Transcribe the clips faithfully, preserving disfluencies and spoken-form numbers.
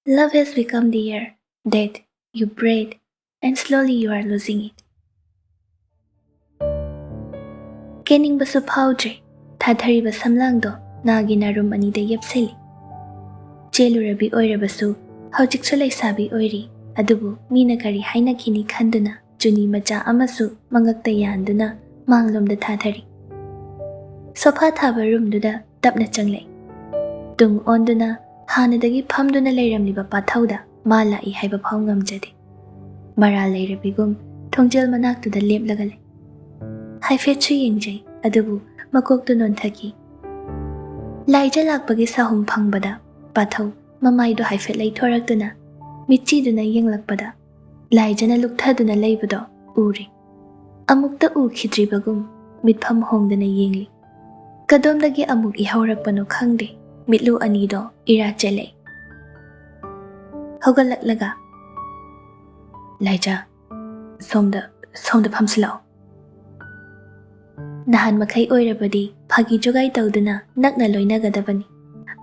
Love has become the air that you breathe and slowly you are losing it. ꯀꯦꯅꯤꯡꯕꯁꯨ ꯐꯥꯎꯗ꯭ꯔꯦ꯫ ꯊꯥꯊꯔꯤꯕ ꯁꯝꯂꯥꯡꯗꯣ ꯅꯥꯒꯤ ꯅꯥꯔꯨꯝ ꯑꯅꯤꯗ ꯌꯦꯞꯁꯤꯜꯂꯤ꯫ ꯆꯦꯜꯂꯨꯔꯕꯤ ꯑꯣꯏꯔꯕꯁꯨ ꯍꯧꯖꯤꯛꯁꯨ ꯂꯩꯁꯥꯕꯤ ꯑꯣꯏꯔꯤ꯫ ꯑꯗꯨꯕꯨ ꯃꯤꯅ ꯀꯔꯤ ꯍꯥꯏꯅꯈꯤꯅꯤ ꯈꯟꯗꯨꯅ ꯆꯨꯅꯤ ꯃꯆꯥ ꯑꯃꯁꯨ ꯃꯉꯛꯇ ꯌꯥꯟꯗꯨꯅ ꯃꯥꯡꯂꯣꯝꯗ ꯊꯥꯊꯔꯤ꯫ ꯁꯣꯐꯥ ꯊꯥꯕ ꯔꯨꯝꯗꯨꯗ ꯇꯞꯅ ꯆꯪꯂꯛꯏ꯫ ꯇꯨꯡ ꯑꯣꯟꯗꯨꯅ ꯍꯥꯟꯅꯗꯒꯤ ꯐꯝꯗꯨꯅ ꯂꯩꯔꯝꯂꯤꯕ ꯄꯥꯊꯧꯗ ꯃꯥ ꯂꯥꯛꯏ ꯍꯥꯏꯕ ꯐꯥꯎ ꯉꯝꯖꯗꯦ꯫ ꯃꯔꯥꯜ ꯂꯩꯔꯕꯤꯒꯨꯝ ꯊꯣꯡꯖꯦꯜ ꯃꯅꯥꯛꯇꯨꯗ ꯂꯦꯞꯂꯒ ꯂꯩ꯫ ꯍꯥꯏꯐꯦꯠꯁꯨ ꯌꯦꯡꯖꯩ, ꯑꯗꯨꯕꯨ ꯃꯀꯣꯛꯇꯨ ꯅꯣꯟꯊꯈꯤ꯫ ꯂꯥꯏꯖ ꯂꯥꯛꯄꯒꯤ ꯁꯥꯍꯨꯝ ꯐꯪꯕꯗ ꯄꯥꯊꯧ ꯃꯃꯥꯏꯗꯨ ꯍꯥꯏꯐꯦꯠ ꯂꯩꯊꯣꯔꯛꯇꯨꯅ ꯃꯤꯠꯆꯤꯗꯨꯅ ꯌꯦꯡꯂꯛꯄꯗ ꯂꯥꯏꯖꯅ ꯂꯨꯛꯊꯗꯨꯅ ꯂꯩꯕꯗꯣ ꯎꯔꯦ꯫ ꯑꯃꯨꯛꯇ ꯎꯈꯤꯗ꯭ꯔꯤꯕꯒꯨꯝ ꯃꯤꯠꯐꯝ ꯍꯣꯡꯗꯅ ꯌꯦꯡꯂꯤ꯫ ꯀꯗꯣꯝꯗꯒꯤ ꯑꯃꯨꯛ ꯏꯍꯧꯔꯛꯄꯅꯣ ꯈꯪꯗꯦ, ꯃꯤꯠꯂꯨ ꯑꯅꯤꯗꯣ ꯏꯔꯥ ꯆꯦꯜꯂꯛꯏ꯫ ꯍꯧꯒꯠꯂꯛꯂꯒ, "ꯂꯥꯏꯖ, ꯁꯣꯝꯗ, ꯁꯣꯝꯗ ꯐꯝꯁꯤꯜꯂꯛꯑꯣ꯫" ꯅꯍꯥꯟ ꯃꯈꯩ ꯑꯣꯏꯔꯕꯗꯤ ꯐꯥꯒꯤ ꯖꯨꯒꯥꯏ ꯇꯧꯗꯨꯅ ꯅꯛꯅ ꯂꯣꯏꯅꯒꯗꯕꯅꯤ꯫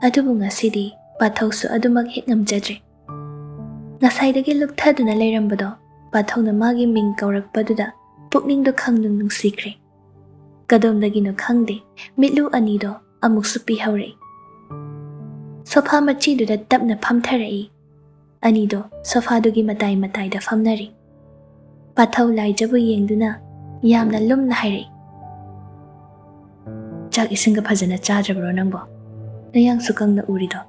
ꯑꯗꯨꯕꯨ ꯉꯁꯤꯗꯤ ꯄꯥꯊꯧꯁꯨ ꯑꯗꯨꯃꯛ ꯍꯦꯛ ꯉꯝꯖꯗ꯭ꯔꯦ꯫ ꯉꯁꯥꯏꯗꯒꯤ ꯂꯨꯛꯊꯗꯨꯅ ꯂꯩꯔꯝꯕꯗꯣ ꯄꯥꯊꯧꯅ ꯃꯥꯒꯤ ꯃꯤꯡ ꯀꯧꯔꯛꯄꯗꯨꯗ ꯄꯨꯛꯅꯤꯡꯗꯣ ꯈꯪꯅꯨꯡ ꯅꯨꯡꯁꯤꯈ꯭ꯔꯦ꯫ ꯀꯗꯣꯝꯗꯒꯤꯅꯣ ꯈꯪꯗꯦ, ꯃꯤꯠꯂꯨ ꯑꯅꯤꯗꯣ ꯑꯃꯨꯛꯁꯨ ꯄꯤꯍꯧꯔꯛꯏ꯫ ꯁꯣꯐꯥ ꯃꯆꯤꯗꯨꯗ ꯇꯞꯅ ꯐꯝꯊꯔꯛꯏ꯫ ꯑꯅꯤꯗꯣ ꯁꯣꯐꯥꯗꯨꯒꯤ ꯃꯇꯥꯏ ꯃꯇꯥꯏꯗ ꯐꯝꯅꯔꯤ꯫ ꯄꯥꯊꯧ ꯂꯥꯏꯖꯕꯨ ꯌꯦꯡꯗꯨꯅ ꯌꯥꯝꯅ ꯂꯨꯝꯅ ꯍꯥꯏꯔꯛꯏ, "ꯆꯥꯛ ꯏꯁꯤꯡꯒ ꯐꯖꯅ ꯆꯥꯗ꯭ꯔꯕ꯭ꯔꯣ ꯅꯪꯕꯣ? ꯅꯌꯥꯡꯁꯨ ꯀꯪꯅ ꯎꯔꯤꯗꯣ?"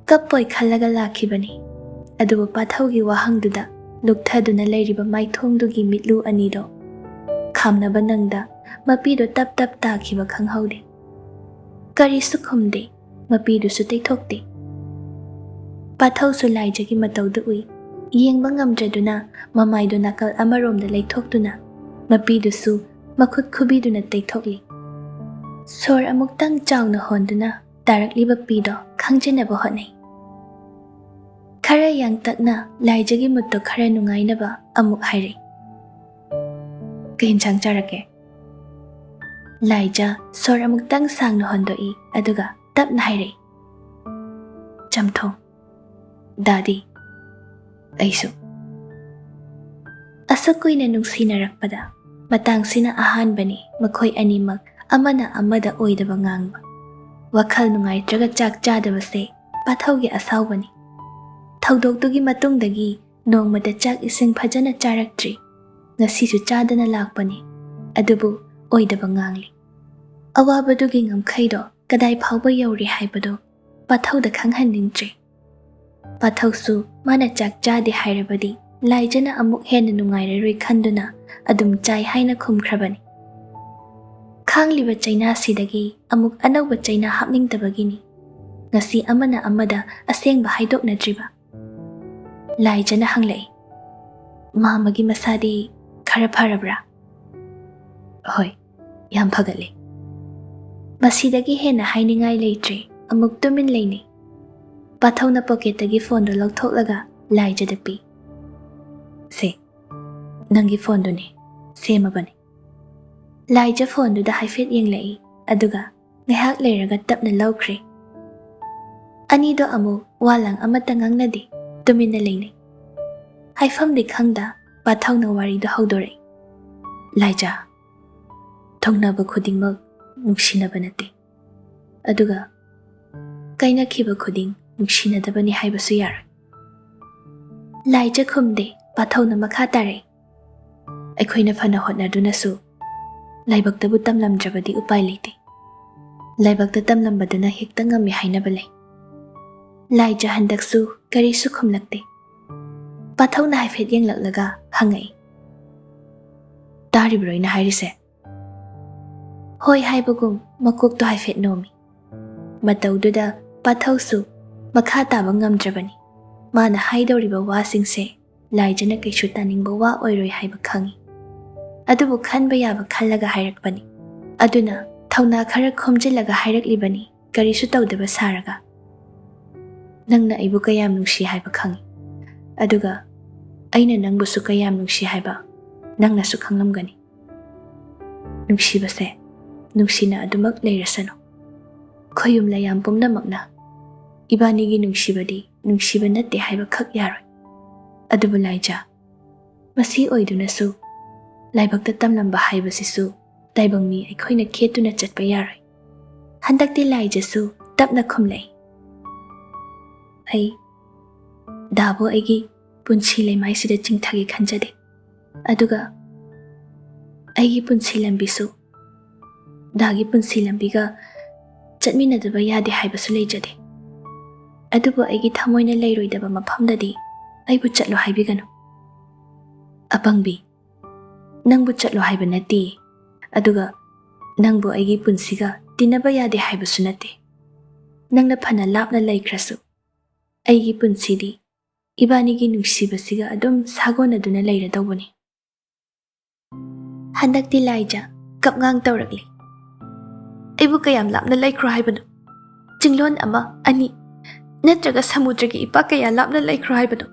ꯀꯞꯄꯣꯏ ꯈꯜꯂꯒ ꯂꯥꯛꯈꯤꯕꯅꯤ꯫ ꯑꯗꯨꯕꯨ ꯄꯥꯊꯧꯒꯤ ꯋꯥꯍꯪꯗꯨꯗ ꯂꯨꯛꯊꯗꯨꯅ ꯂꯩꯔꯤꯕ ꯃꯥꯏꯊꯣꯡꯗꯨꯒꯤ ꯃꯤꯠꯂꯨ ꯑꯅꯤꯗꯣ ꯈꯥꯝꯅꯕ ꯅꯪꯗ ꯃꯄꯤꯗꯣ ꯇꯞ ꯇꯞ ꯇꯥꯈꯤꯕ ꯈꯪꯍꯧꯗꯦ꯫ ꯀꯔꯤꯁꯨ ꯈꯨꯝꯗꯦ, ꯃꯄꯤꯗꯨꯁꯨ ꯇꯩꯊꯣꯛꯇꯦ꯫ ꯄꯥꯊꯧꯁꯨ ꯂꯥꯏꯖꯒꯤ ꯃꯇꯧꯗꯨ ꯎꯏ꯫ ꯌꯦꯡꯕ ꯉꯝꯗ꯭ꯔꯗꯨꯅ ꯃꯃꯥꯏꯗꯨ ꯅꯥꯀꯜ ꯑꯃꯔꯣꯝꯗ ꯂꯩꯊꯣꯛꯇꯨꯅ ꯃꯄꯤꯗꯨꯁꯨ ꯃꯈꯨꯠ ꯈꯨꯕꯤꯗꯨꯅ ꯇꯩꯊꯣꯛꯂꯤ꯫ ꯁꯣꯔ ꯑꯃꯨꯛꯇꯪ ꯆꯥꯎꯅ ꯍꯣꯟꯗꯨꯅ ꯇꯥꯔꯛꯂꯤꯕ ꯄꯤꯗꯣ ꯈꯪꯖꯅꯕ ꯍꯣꯠꯅꯩ꯫ ꯈꯔ ꯌꯥꯡꯇꯛꯅ ꯂꯥꯏꯖꯒꯤ ꯃꯨꯠꯇꯣ ꯈꯔ ꯅꯨꯡꯉꯥꯏꯅꯕ ꯑꯃꯨꯛ ꯍꯥꯏꯔꯛꯏ, "ꯀꯩ ꯏꯟꯁꯥꯡ ꯆꯥꯔꯛꯀꯦ?" ꯂꯥꯏꯖ ꯁꯣꯔ ꯑꯃꯨꯛꯇꯪ ꯁꯥꯡꯅ ꯍꯣꯟꯗꯣꯛꯏ, ꯑꯗꯨꯒ ꯇꯞꯅ ꯍꯥꯏꯔꯛꯏ, "ꯆꯝꯊꯣꯡ꯫" "ꯗꯥꯗꯤ, ꯑꯩꯁꯨ꯫" ꯑꯁꯨꯛ ꯀꯨꯏꯅ ꯅꯨꯡꯁꯤꯅꯔꯛꯄꯗ ꯃꯇꯥꯡꯁꯤꯅ ꯑꯍꯥꯟꯕꯅꯤ ꯃꯈꯣꯏ ꯑꯅꯤꯃꯛ ꯑꯃꯅ ꯑꯃꯗ ꯑꯣꯏꯗꯕ ꯉꯥꯡꯕ꯫ ꯋꯥꯈꯜ ꯅꯨꯡꯉꯥꯏꯇ꯭ꯔꯒ ꯆꯥꯛ ꯆꯥꯗꯕꯁꯦ ꯄꯥꯊꯧꯒꯤ ꯑꯁꯥꯎꯕꯅꯤ꯫ ꯊꯧꯗꯣꯛꯇꯨꯒꯤ ꯃꯇꯨꯡꯗꯒꯤ ꯅꯣꯡꯃꯇ ꯆꯥꯛ ꯏꯁꯤꯡ ꯐꯖꯅ ꯆꯥꯔꯛꯇ꯭ꯔꯤ꯫ ꯉꯁꯤꯁꯨ ꯆꯥꯗꯅ ꯂꯥꯛꯄꯅꯤ, ꯑꯗꯨꯕꯨ ꯑꯣꯏꯗꯕ ꯉꯥꯡꯂꯤ꯫ ꯑꯋꯥꯕꯗꯨꯒꯤ ꯉꯝꯈꯩꯗꯣ ꯀꯗꯥꯏ ꯐꯥꯎꯕ ꯌꯧꯔꯤ ꯍꯥꯏꯕꯗꯣ ꯄꯥꯊꯧꯗ ꯈꯪꯍꯟꯅꯤꯡꯗ꯭ꯔꯦ꯫ ꯄꯥꯊꯧꯁꯨ ꯃꯥꯅ ꯆꯥꯛ ꯆꯥꯗꯦ ꯍꯥꯏꯔꯕꯗꯤ ꯂꯥꯏꯖꯅ ꯑꯃꯨꯛ ꯍꯦꯟꯅ ꯅꯨꯡꯉꯥꯏꯔꯔꯣꯏ ꯈꯟꯗꯨꯅ ꯑꯗꯨꯝ ꯆꯥꯏ ꯍꯥꯏꯅ ꯈꯨꯝꯈ꯭ꯔꯕꯅꯤ꯫ ꯈꯥꯡꯂꯤꯕ ꯆꯩꯅꯥꯁꯤꯗꯒꯤ ꯑꯃꯨꯛ ꯑꯅꯧꯕ ꯆꯩꯅꯥ ꯍꯥꯞꯅꯤꯡꯗꯕꯒꯤꯅꯤ ꯉꯁꯤ ꯑꯃꯅ ꯑꯃꯗ ꯑꯁꯦꯡꯕ ꯍꯥꯏꯗꯣꯛꯅꯗ꯭ꯔꯤꯕ꯫ ꯂꯥꯏꯖꯅ ꯍꯪꯂꯛꯏ, "ꯃꯥꯃꯒꯤ ꯃꯁꯥꯗꯤ ꯈꯔ ꯐꯔꯕ꯭ꯔꯥ?" "ꯍꯣꯏ, ꯌꯥꯝ ꯐꯒꯠꯂꯦ꯫" ꯃꯁꯤꯗꯒꯤ ꯍꯦꯟꯅ ꯍꯥꯏꯅꯤꯡꯉꯥꯏ ꯂꯩꯇ꯭ꯔꯦ, ꯑꯃꯨꯛ ꯇꯨꯃꯤꯟ ꯂꯩꯅꯩ꯫ ꯄꯥꯊꯧꯅ ꯄꯣꯀꯦꯠꯇꯒꯤ ꯐꯣꯟꯗꯨ ꯂꯧꯊꯣꯛꯂꯒ ꯂꯥꯏꯖꯗ ꯄꯤ꯫ "ꯁꯦ, ꯅꯪꯒꯤ ꯐꯣꯟꯗꯨꯅꯤ, ꯁꯦꯝꯃꯕꯅꯤ꯫" ꯂꯥꯏꯖ ꯐꯣꯟꯗꯨꯗ ꯍꯥꯏꯐꯦꯠ ꯌꯦꯡꯂꯛꯏ, ꯑꯗꯨꯒ ꯉꯥꯏꯍꯥꯛ ꯂꯩꯔꯒ ꯇꯞꯅ ꯂꯧꯈ꯭ꯔꯦ꯫ ꯑꯅꯤꯗꯣ ꯑꯃꯨꯛ ꯋꯥ ꯂꯥꯡ ꯑꯃꯠꯇ ꯉꯥꯡꯅꯗꯦ, ꯇꯨꯃꯤꯟꯅ ꯂꯩꯅꯩ꯫ ꯍꯥꯏꯐꯝꯗꯤ ꯈꯪꯗ ꯄꯥꯊꯧꯅ ꯋꯥꯔꯤꯗꯨ ꯍꯧꯗꯣꯔꯛꯏ꯫ "ꯂꯥꯏꯖ, ꯊꯨꯡꯅꯕ ꯈꯨꯗꯤꯡꯃꯛ ꯅꯨꯡꯁꯤꯅꯕ ꯅꯠꯇꯦ, ꯑꯗꯨꯒ ꯀꯥꯏꯅꯈꯤꯕ ꯈꯨꯗꯤꯡ ꯅꯨꯡꯁꯤꯅꯗꯕꯅꯤ ꯍꯥꯏꯕꯁꯨ ꯌꯥꯔꯣꯏ꯫" ꯂꯥꯏꯖ ꯈꯨꯝꯗꯦ, ꯄꯥꯊꯧꯅ ꯃꯈꯥ ꯇꯥꯔꯛꯏ꯫ "ꯑꯩꯈꯣꯏꯅ ꯐꯅ ꯍꯣꯠꯅꯗꯨꯅꯁꯨ ꯂꯥꯏꯕꯛꯇꯕꯨ ꯇꯝꯂꯝꯗ꯭ꯔꯕꯗꯤ ꯎꯄꯥꯏ ꯂꯩꯇꯦ꯫ ꯂꯥꯏꯕꯛꯇ ꯇꯝꯂꯝꯕꯗꯨꯅ ꯍꯦꯛꯇ ꯉꯝꯃꯤ ꯍꯥꯏꯅꯕ ꯂꯩ꯫" ꯂꯥꯏꯖ ꯍꯟꯗꯛꯁꯨ ꯀꯔꯤꯁꯨ ꯈꯨꯝꯂꯛꯇꯦ꯫ ꯄꯥꯊꯧꯅ ꯍꯥꯏꯐꯦꯠ ꯌꯦꯡꯂꯛꯂꯒ ꯍꯪꯉꯛꯏ, "ꯇꯥꯔꯤꯕ꯭ꯔꯣ ꯑꯩꯅ ꯍꯥꯏꯔꯤꯁꯦ?" ꯍꯣꯏ ꯍꯥꯏꯕꯒꯨꯝ ꯃꯀꯣꯛꯇꯣ ꯍꯥꯏꯐꯦꯠ ꯅꯣꯝꯃꯤ꯫ ꯃꯇꯧꯗꯨꯗ ꯄꯥꯊꯧꯁꯨ ꯃꯈꯥ ꯇꯥꯕ ꯉꯝꯗ꯭ꯔꯕꯅꯤ꯫ ꯃꯥꯅ ꯍꯥꯏꯗꯧꯔꯤꯕ ꯋꯥꯁꯤꯡꯁꯦ ꯂꯥꯏꯖꯅ ꯀꯩꯁꯨ ꯇꯥꯅꯤꯡꯕ ꯋꯥ ꯑꯣꯏꯔꯣꯏ ꯍꯥꯏꯕ ꯈꯪꯏ꯫ ꯑꯗꯨꯕꯨ ꯈꯟꯕ ꯌꯥꯕ ꯈꯜꯂꯒ ꯍꯥꯏꯔꯛꯄꯅꯤ꯫ ꯑꯗꯨꯅ ꯊꯧꯅꯥ ꯈꯔ ꯈꯣꯝꯖꯤꯜꯂꯒ ꯍꯥꯏꯔꯛꯂꯤꯕꯅꯤ, ꯀꯔꯤꯁꯨ ꯇꯧꯗꯕ ꯁꯥꯔꯒ꯫ "ꯅꯪꯅ ꯑꯩꯕꯨ ꯀꯌꯥꯝ ꯅꯨꯡꯁꯤ ꯍꯥꯏꯕ ꯈꯪꯏ, ꯑꯗꯨꯒ ꯑꯩꯅ ꯅꯪꯕꯨꯁꯨ ꯀꯌꯥꯝ ꯅꯨꯡꯁꯤ ꯍꯥꯏꯕ ꯅꯪꯅꯁꯨ ꯈꯪꯂꯝꯒꯅꯤ꯫ ꯅꯨꯡꯁꯤꯕꯁꯦ ꯅꯨꯡꯁꯤꯅ ꯑꯗꯨꯃꯛ ꯂꯩꯔꯁꯅꯨ꯫ ꯈꯣꯌꯨꯝ ꯂꯌꯥꯝ ꯄꯨꯝꯅꯃꯛꯅ ꯏꯕꯥꯅꯤꯒꯤ ꯅꯨꯡꯁꯤꯕꯗꯤ ꯅꯨꯡꯁꯤꯕ ꯅꯠꯇꯦ ꯍꯥꯏꯕ ꯈꯛ ꯌꯥꯔꯣꯏ꯫ ꯑꯗꯨꯕꯨ ꯂꯥꯏꯖ, ꯃꯁꯤ ꯑꯣꯏꯗꯨꯅꯁꯨ ꯂꯥꯏꯕꯛꯇ ꯇꯝꯂꯝꯕ ꯍꯥꯏꯕꯁꯤꯁꯨ ꯇꯥꯏꯕꯪ ꯃꯤ ꯑꯩꯈꯣꯏꯅ ꯈꯦꯠꯇꯨꯅ ꯆꯠꯄ ꯌꯥꯔꯣꯏ꯫ ꯍꯟꯗꯛꯇꯤ ꯂꯥꯏꯖꯁꯨ ꯇꯞꯅ ꯈꯨꯝꯂꯛꯏ, "ꯑꯩ ꯗꯥꯕꯨ ꯑꯩꯒꯤ ꯄꯨꯟꯁꯤ ꯂꯩꯃꯥꯏꯁꯤꯗ ꯆꯤꯡꯊꯒꯦ ꯈꯟꯖꯗꯦ꯫ ꯑꯗꯨꯒ ꯑꯩꯒꯤ ꯄꯨꯟꯁꯤ ꯂꯝꯕꯤꯁꯨ ꯗꯥꯒꯤ ꯄꯨꯟꯁꯤ ꯂꯝꯕꯤꯒ ꯆꯠꯃꯤꯟꯅꯗꯕ ꯌꯥꯗꯦ ꯍꯥꯏꯕꯁꯨ ꯂꯩꯖꯗꯦ꯫ ꯑꯗꯨꯕꯨ ꯑꯩꯒꯤ ꯊꯃꯣꯏꯅ ꯂꯩꯔꯣꯏꯗꯕ ꯃꯐꯝꯗꯗꯤ ꯑꯩꯕꯨ ꯆꯠꯂꯣ ꯍꯥꯏꯕꯤꯒꯅꯨ꯫ ꯑꯄꯪꯕꯤ, ꯅꯪꯕꯨ ꯆꯠꯂꯣ ꯍꯥꯏꯕ ꯅꯠꯇꯦ, ꯑꯗꯨꯒ ꯅꯪꯕꯨ ꯑꯩꯒꯤ ꯄꯨꯟꯁꯤꯒ ꯇꯤꯟꯅꯕ ꯌꯥꯗꯦ ꯍꯥꯏꯕꯁꯨ ꯅꯠꯇꯦ꯫ ꯅꯪꯅ ꯐꯅ ꯂꯥꯞꯅ ꯂꯩꯈ꯭ꯔꯁꯨ, ꯑꯩꯒꯤ ꯄꯨꯟꯁꯤꯗꯤ ꯏꯕꯥꯅꯤꯒꯤ ꯅꯨꯡꯁꯤꯕꯁꯤꯒ ꯑꯗꯨꯝ ꯁꯥꯒꯣꯟꯅꯗꯨꯅ ꯂꯩꯔꯗꯧꯕꯅꯤ"꯫ ꯍꯟꯗꯛꯇꯤ ꯂꯥꯏꯖ ꯀꯞꯉꯥꯡ ꯇꯧꯔꯛꯂꯤ꯫ "ꯑꯩꯕꯨ ꯀꯌꯥꯝ ꯂꯥꯞꯅ ꯂꯩꯈ꯭ꯔꯣ ꯍꯥꯏꯕꯅꯣ? ꯆꯤꯡꯂꯣꯟ ꯑꯃ, ꯑꯅꯤ, ꯅꯠꯇ꯭ꯔꯒ ꯁꯃꯨꯗ꯭ꯔꯒꯤ ꯏꯄꯥꯛ ꯀꯌꯥ ꯂꯥꯞꯅ ꯂꯩꯈ꯭ꯔꯣ ꯍꯥꯏꯕꯅꯣ?"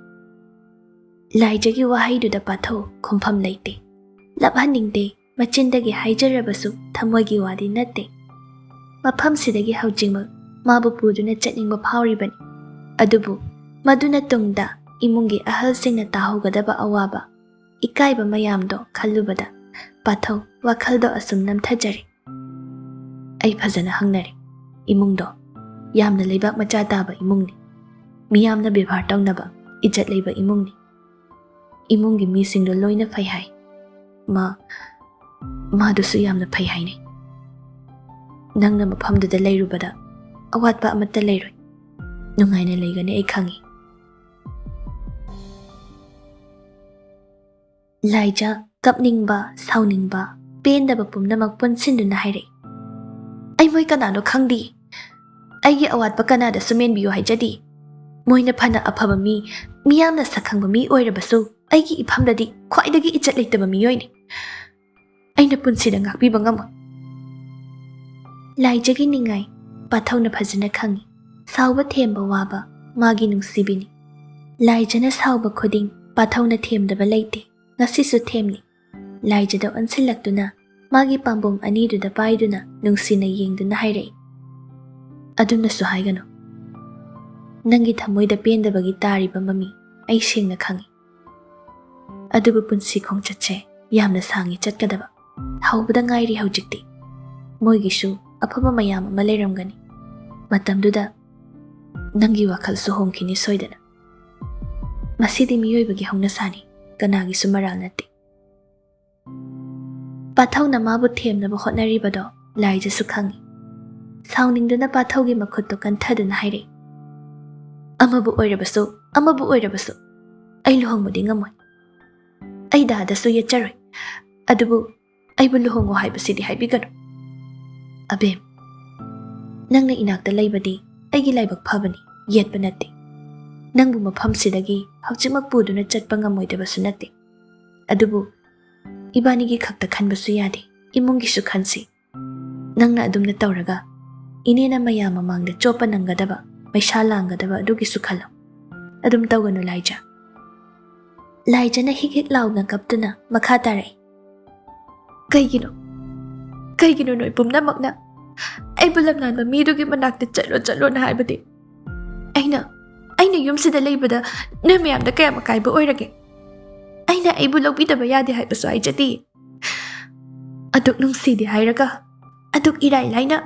ꯂꯥꯏꯖꯒꯤ ꯋꯥꯍꯩꯗꯨꯗ ꯄꯥꯊꯧ ꯈꯨꯝꯐꯝ ꯂꯩꯇꯦ꯫ ꯂꯥꯞꯍꯟꯅꯤꯡꯗꯦ, ꯃꯆꯤꯟꯗꯒꯤ ꯍꯥꯏꯖꯔꯕꯁꯨ ꯊꯃꯣꯏꯒꯤ ꯋꯥꯗꯤ ꯅꯠꯇꯦ꯫ ꯃꯐꯝꯁꯤꯗꯒꯤ ꯍꯧꯖꯤꯛꯃꯛ ꯃꯥꯕꯨ ꯄꯨꯗꯨꯅ ꯆꯠꯅꯤꯡꯕ ꯐꯥꯎꯔꯤꯕꯅꯤ꯫ ꯑꯗꯨꯕꯨ ꯃꯗꯨꯅ ꯇꯨꯡꯗ ꯏꯃꯨꯡꯒꯤ ꯑꯍꯜꯁꯤꯡꯅ ꯇꯥꯍꯧꯒꯗꯕ ꯑꯋꯥꯕ, ꯏꯀꯥꯏꯕ ꯃꯌꯥꯝꯗꯣ ꯈꯜꯂꯨꯕꯗ ꯄꯥꯊꯧ ꯋꯥꯈꯜꯗꯣ ꯑꯁꯨꯝ ꯅꯝꯊꯖꯔꯤ꯫ ꯑꯩ ꯐꯖꯅ ꯍꯪꯅꯔꯦ꯫ ꯏꯃꯨꯡꯗꯣ ꯌꯥꯝꯅ ꯂꯩꯕꯥꯛ ꯃꯆꯥ ꯇꯥꯕ ꯏꯃꯨꯡꯅꯤ꯫ ꯃꯤꯌꯥꯝꯅ ꯕꯦꯕꯥꯔ ꯇꯧꯅꯕ, ꯏꯖꯠ ꯂꯩꯕ ꯏꯃꯨꯡꯅꯤ꯫ ꯏꯃꯨꯡꯒꯤ ꯃꯤꯁꯤꯡꯗꯣ ꯂꯣꯏꯅ ꯐꯩ ꯍꯥꯏ꯫ ꯃꯥ, ꯃꯥꯗꯨꯁꯨ ꯌꯥꯝꯅ ꯐꯩ ꯍꯥꯏꯅꯩ꯫ ꯅꯪꯅ ꯃꯐꯝꯗꯨꯗ ꯂꯩꯔꯨꯕꯗ ꯑꯋꯥꯠꯄ ꯑꯃꯠꯇ ꯂꯩꯔꯣꯏ꯫ ꯅꯨꯡꯉꯥꯏꯅ ꯂꯩꯒꯅꯤ, ꯑꯩ ꯈꯪꯏ꯫ ꯂꯥꯏꯖ ꯀꯞꯅꯤꯡꯕ, ꯁꯥꯎꯅꯤꯡꯕ, ꯄꯦꯟꯗꯕ ꯄꯨꯝꯅꯃꯛ ꯄꯨꯟꯁꯤꯟꯗꯨꯅ ꯍꯥꯏꯔꯛꯏ꯫ "ꯑꯩ ꯃꯣꯏ ꯀꯅꯥꯅꯣ ꯈꯪꯗꯦ꯫ ꯑꯩꯒꯤ ꯑꯋꯥꯠꯄ ꯀꯅꯥꯗꯁꯨ ꯃꯦꯟꯕꯤꯌꯨ ꯍꯥꯏꯖꯗꯦ꯫ ꯃꯣꯏꯅ ꯐꯅ ꯑꯐꯕ ꯃꯤ, ꯃꯤꯌꯥꯝꯅ ꯁꯛꯈꯪꯕ ꯃꯤ ꯑꯣꯏꯔꯕꯁꯨ, ꯑꯩꯒꯤ ꯏꯐꯝꯗꯗꯤ ꯈ꯭ꯋꯥꯏꯗꯒꯤ ꯏꯖꯠ ꯂꯩꯇꯕ ꯃꯤꯑꯣꯏꯅꯤ꯫ ꯑꯩꯅ ꯄꯨꯟꯁꯤꯗ ꯉꯥꯛꯄꯤꯕ ꯉꯝꯃꯣꯏ"꯫ ꯂꯥꯏꯖꯒꯤ ꯅꯤꯡꯉꯥꯏ ꯄꯥꯊꯧꯅ ꯐꯖꯅ ꯈꯪꯏ꯫ ꯁꯥꯎꯕ ꯊꯦꯝꯕ ꯋꯥꯕ ꯃꯥꯒꯤ ꯅꯨꯡꯁꯤꯕꯤꯅꯤ꯫ ꯂꯥꯏꯖꯅ ꯁꯥꯎꯕ ꯈꯨꯗꯤꯡ ꯄꯥꯊꯧꯅ ꯊꯦꯝꯗꯕ ꯂꯩꯇꯦ꯫ ꯉꯁꯤꯁꯨ ꯊꯦꯝꯂꯤ꯫ ꯂꯥꯏꯖꯗ ꯑꯣꯟꯁꯤꯜꯂꯛꯇꯨꯅ ꯃꯥꯒꯤ ꯄꯥꯝꯕꯣꯝ ꯑꯅꯤꯗꯨꯗ ꯄꯥꯏꯗꯨꯅ ꯅꯨꯡꯁꯤꯅ ꯌꯦꯡꯗꯨꯅ ꯍꯥꯏꯔꯛꯏ, "ꯑꯗꯨꯝꯅꯁꯨ ꯍꯥꯏꯒꯅꯨ꯫ ꯅꯪꯒꯤ ꯊꯃꯣꯏꯗ ꯄꯦꯟꯗꯕꯒꯤ ꯇꯥꯔꯤꯕ ꯃꯃꯤ ꯑꯩ ꯁꯦꯡꯅ ꯈꯪꯏ꯫ ꯑꯗꯨꯕꯨ ꯄꯨꯟꯁꯤ ꯈꯣꯡꯆꯠꯁꯦ ꯌꯥꯝꯅ ꯁꯥꯡꯏ ꯆꯠꯀꯗꯕ꯫ ꯍꯧꯕꯗ ꯉꯥꯏꯔꯤ ꯍꯧꯖꯤꯛꯇꯤ꯫ ꯃꯣꯏꯒꯤꯁꯨ ꯑꯐꯕ ꯃꯌꯥꯝ ꯑꯃ ꯂꯩꯔꯝꯒꯅꯤ꯫ ꯃꯇꯝꯗꯨꯗ ꯅꯪꯒꯤ ꯋꯥꯈꯜꯁꯨ ꯍꯣꯡꯈꯤꯅꯤ ꯁꯣꯏꯗꯅ꯫ ꯃꯁꯤꯗꯤ ꯃꯤꯑꯣꯏꯕꯒꯤ ꯍꯧꯅꯁꯥꯅꯤ, ꯀꯅꯥꯒꯤꯁꯨ ꯃꯔꯥꯜ ꯅꯠꯇꯦ꯫ ꯄꯥꯊꯧꯅ ꯃꯥꯕꯨ ꯊꯦꯝꯅꯕ ꯍꯣꯠꯅꯔꯤꯕꯗꯣ ꯂꯥꯏꯖꯁꯨ ꯈꯪꯏ꯫ ꯁꯥꯎꯅꯤꯡꯗꯨꯅ ꯄꯥꯊꯧꯒꯤ ꯃꯈꯨꯠꯇꯨ ꯀꯟꯊꯗꯨꯅ ꯍꯥꯏꯔꯛꯏ, "ꯑꯃꯕꯨ ꯑꯣꯏꯔꯕꯁꯨ, ꯑꯃꯕꯨ ꯑꯣꯏꯔꯕꯁꯨ, ꯑꯩ ꯂꯨꯍꯣꯡꯕꯗꯤ ꯉꯝꯃꯣꯏ꯫ ꯑꯩ ꯗꯥꯗꯁꯨ ꯌꯦꯠꯆꯔꯣꯏ, ꯑꯗꯨꯕꯨ ꯑꯩꯕꯨ ꯂꯨꯍꯣꯡꯉꯨ ꯍꯥꯏꯕꯁꯤꯗꯤ ꯍꯥꯏꯕꯤꯒꯅꯨ꯫ ꯑꯕꯦꯝ, ꯅꯪꯅ ꯏꯅꯥꯛꯇ ꯂꯩꯕꯗꯤ ꯑꯩꯒꯤ ꯂꯥꯏꯕꯛ ꯐꯕꯅꯤ, ꯌꯦꯠꯄ ꯅꯠꯇꯦ꯫ ꯅꯪꯕꯨ ꯃꯐꯝꯁꯤꯗꯒꯤ ꯍꯧꯖꯤꯛꯃꯛ ꯄꯨꯗꯨꯅ ꯆꯠꯄ ꯉꯝꯃꯣꯏꯗꯕꯁꯨ ꯅꯠꯇꯦ꯫ ꯑꯗꯨꯕꯨ ꯏꯕꯥꯅꯤꯒꯤ ꯈꯛꯇ ꯈꯟꯕꯁꯨ ꯌꯥꯗꯦ, ꯏꯃꯨꯡꯒꯤꯁꯨ ꯈꯟꯁꯤ꯫ ꯅꯪꯅ ꯑꯗꯨꯝꯅ ꯇꯧꯔꯒ ꯏꯅꯦꯅ ꯃꯌꯥꯝ ꯃꯃꯥꯡꯗ ꯆꯣꯞꯄ ꯅꯪꯒꯗꯕ, ꯃꯩꯁꯥ ꯂꯥꯡꯒꯗꯕ ꯑꯗꯨꯒꯤꯁꯨ ꯈꯜꯂꯣ꯫ ꯑꯗꯨꯝ ꯇꯧꯒꯅꯨ ꯂꯥꯏꯖ꯫" ꯂꯥꯏꯖꯅ ꯍꯤꯛ ꯍꯤꯛ ꯂꯥꯎꯅ ꯀꯞꯇꯨꯅ ꯃꯈꯥ ꯇꯥꯔꯛꯏ, "ꯀꯩꯒꯤꯅꯣ? ꯀꯩꯒꯤꯅꯣ ꯅꯣꯏ ꯄꯨꯝꯅꯃꯛꯅ ꯑꯩꯕꯨ ꯂꯝꯂꯥꯟꯕ ꯃꯤꯗꯨꯒꯤ ꯃꯅꯥꯛꯇ ꯆꯠꯂꯣ ꯆꯠꯂꯣꯅ ꯍꯥꯏꯕꯗꯤ? ꯑꯩꯅ, ꯑꯩꯅ ꯌꯨꯝꯁꯤꯗ ꯂꯩꯕꯗ ꯅꯣꯏ ꯃꯌꯥꯝꯗ ꯀꯌꯥꯝ ꯑꯀꯥꯏꯕ ꯑꯣꯏꯔꯒꯦ? ꯑꯩꯅ ꯑꯩꯕꯨ ꯂꯧꯕꯤꯗꯕ ꯌꯥꯗꯦ ꯍꯥꯏꯕꯁꯨ ꯍꯥꯏꯖꯗꯦ꯫ ꯑꯗꯨꯛ ꯅꯨꯡꯁꯤꯗꯦ ꯍꯥꯏꯔꯒ ꯑꯗꯨꯛ ꯏꯔꯥꯏ ꯂꯥꯏꯅ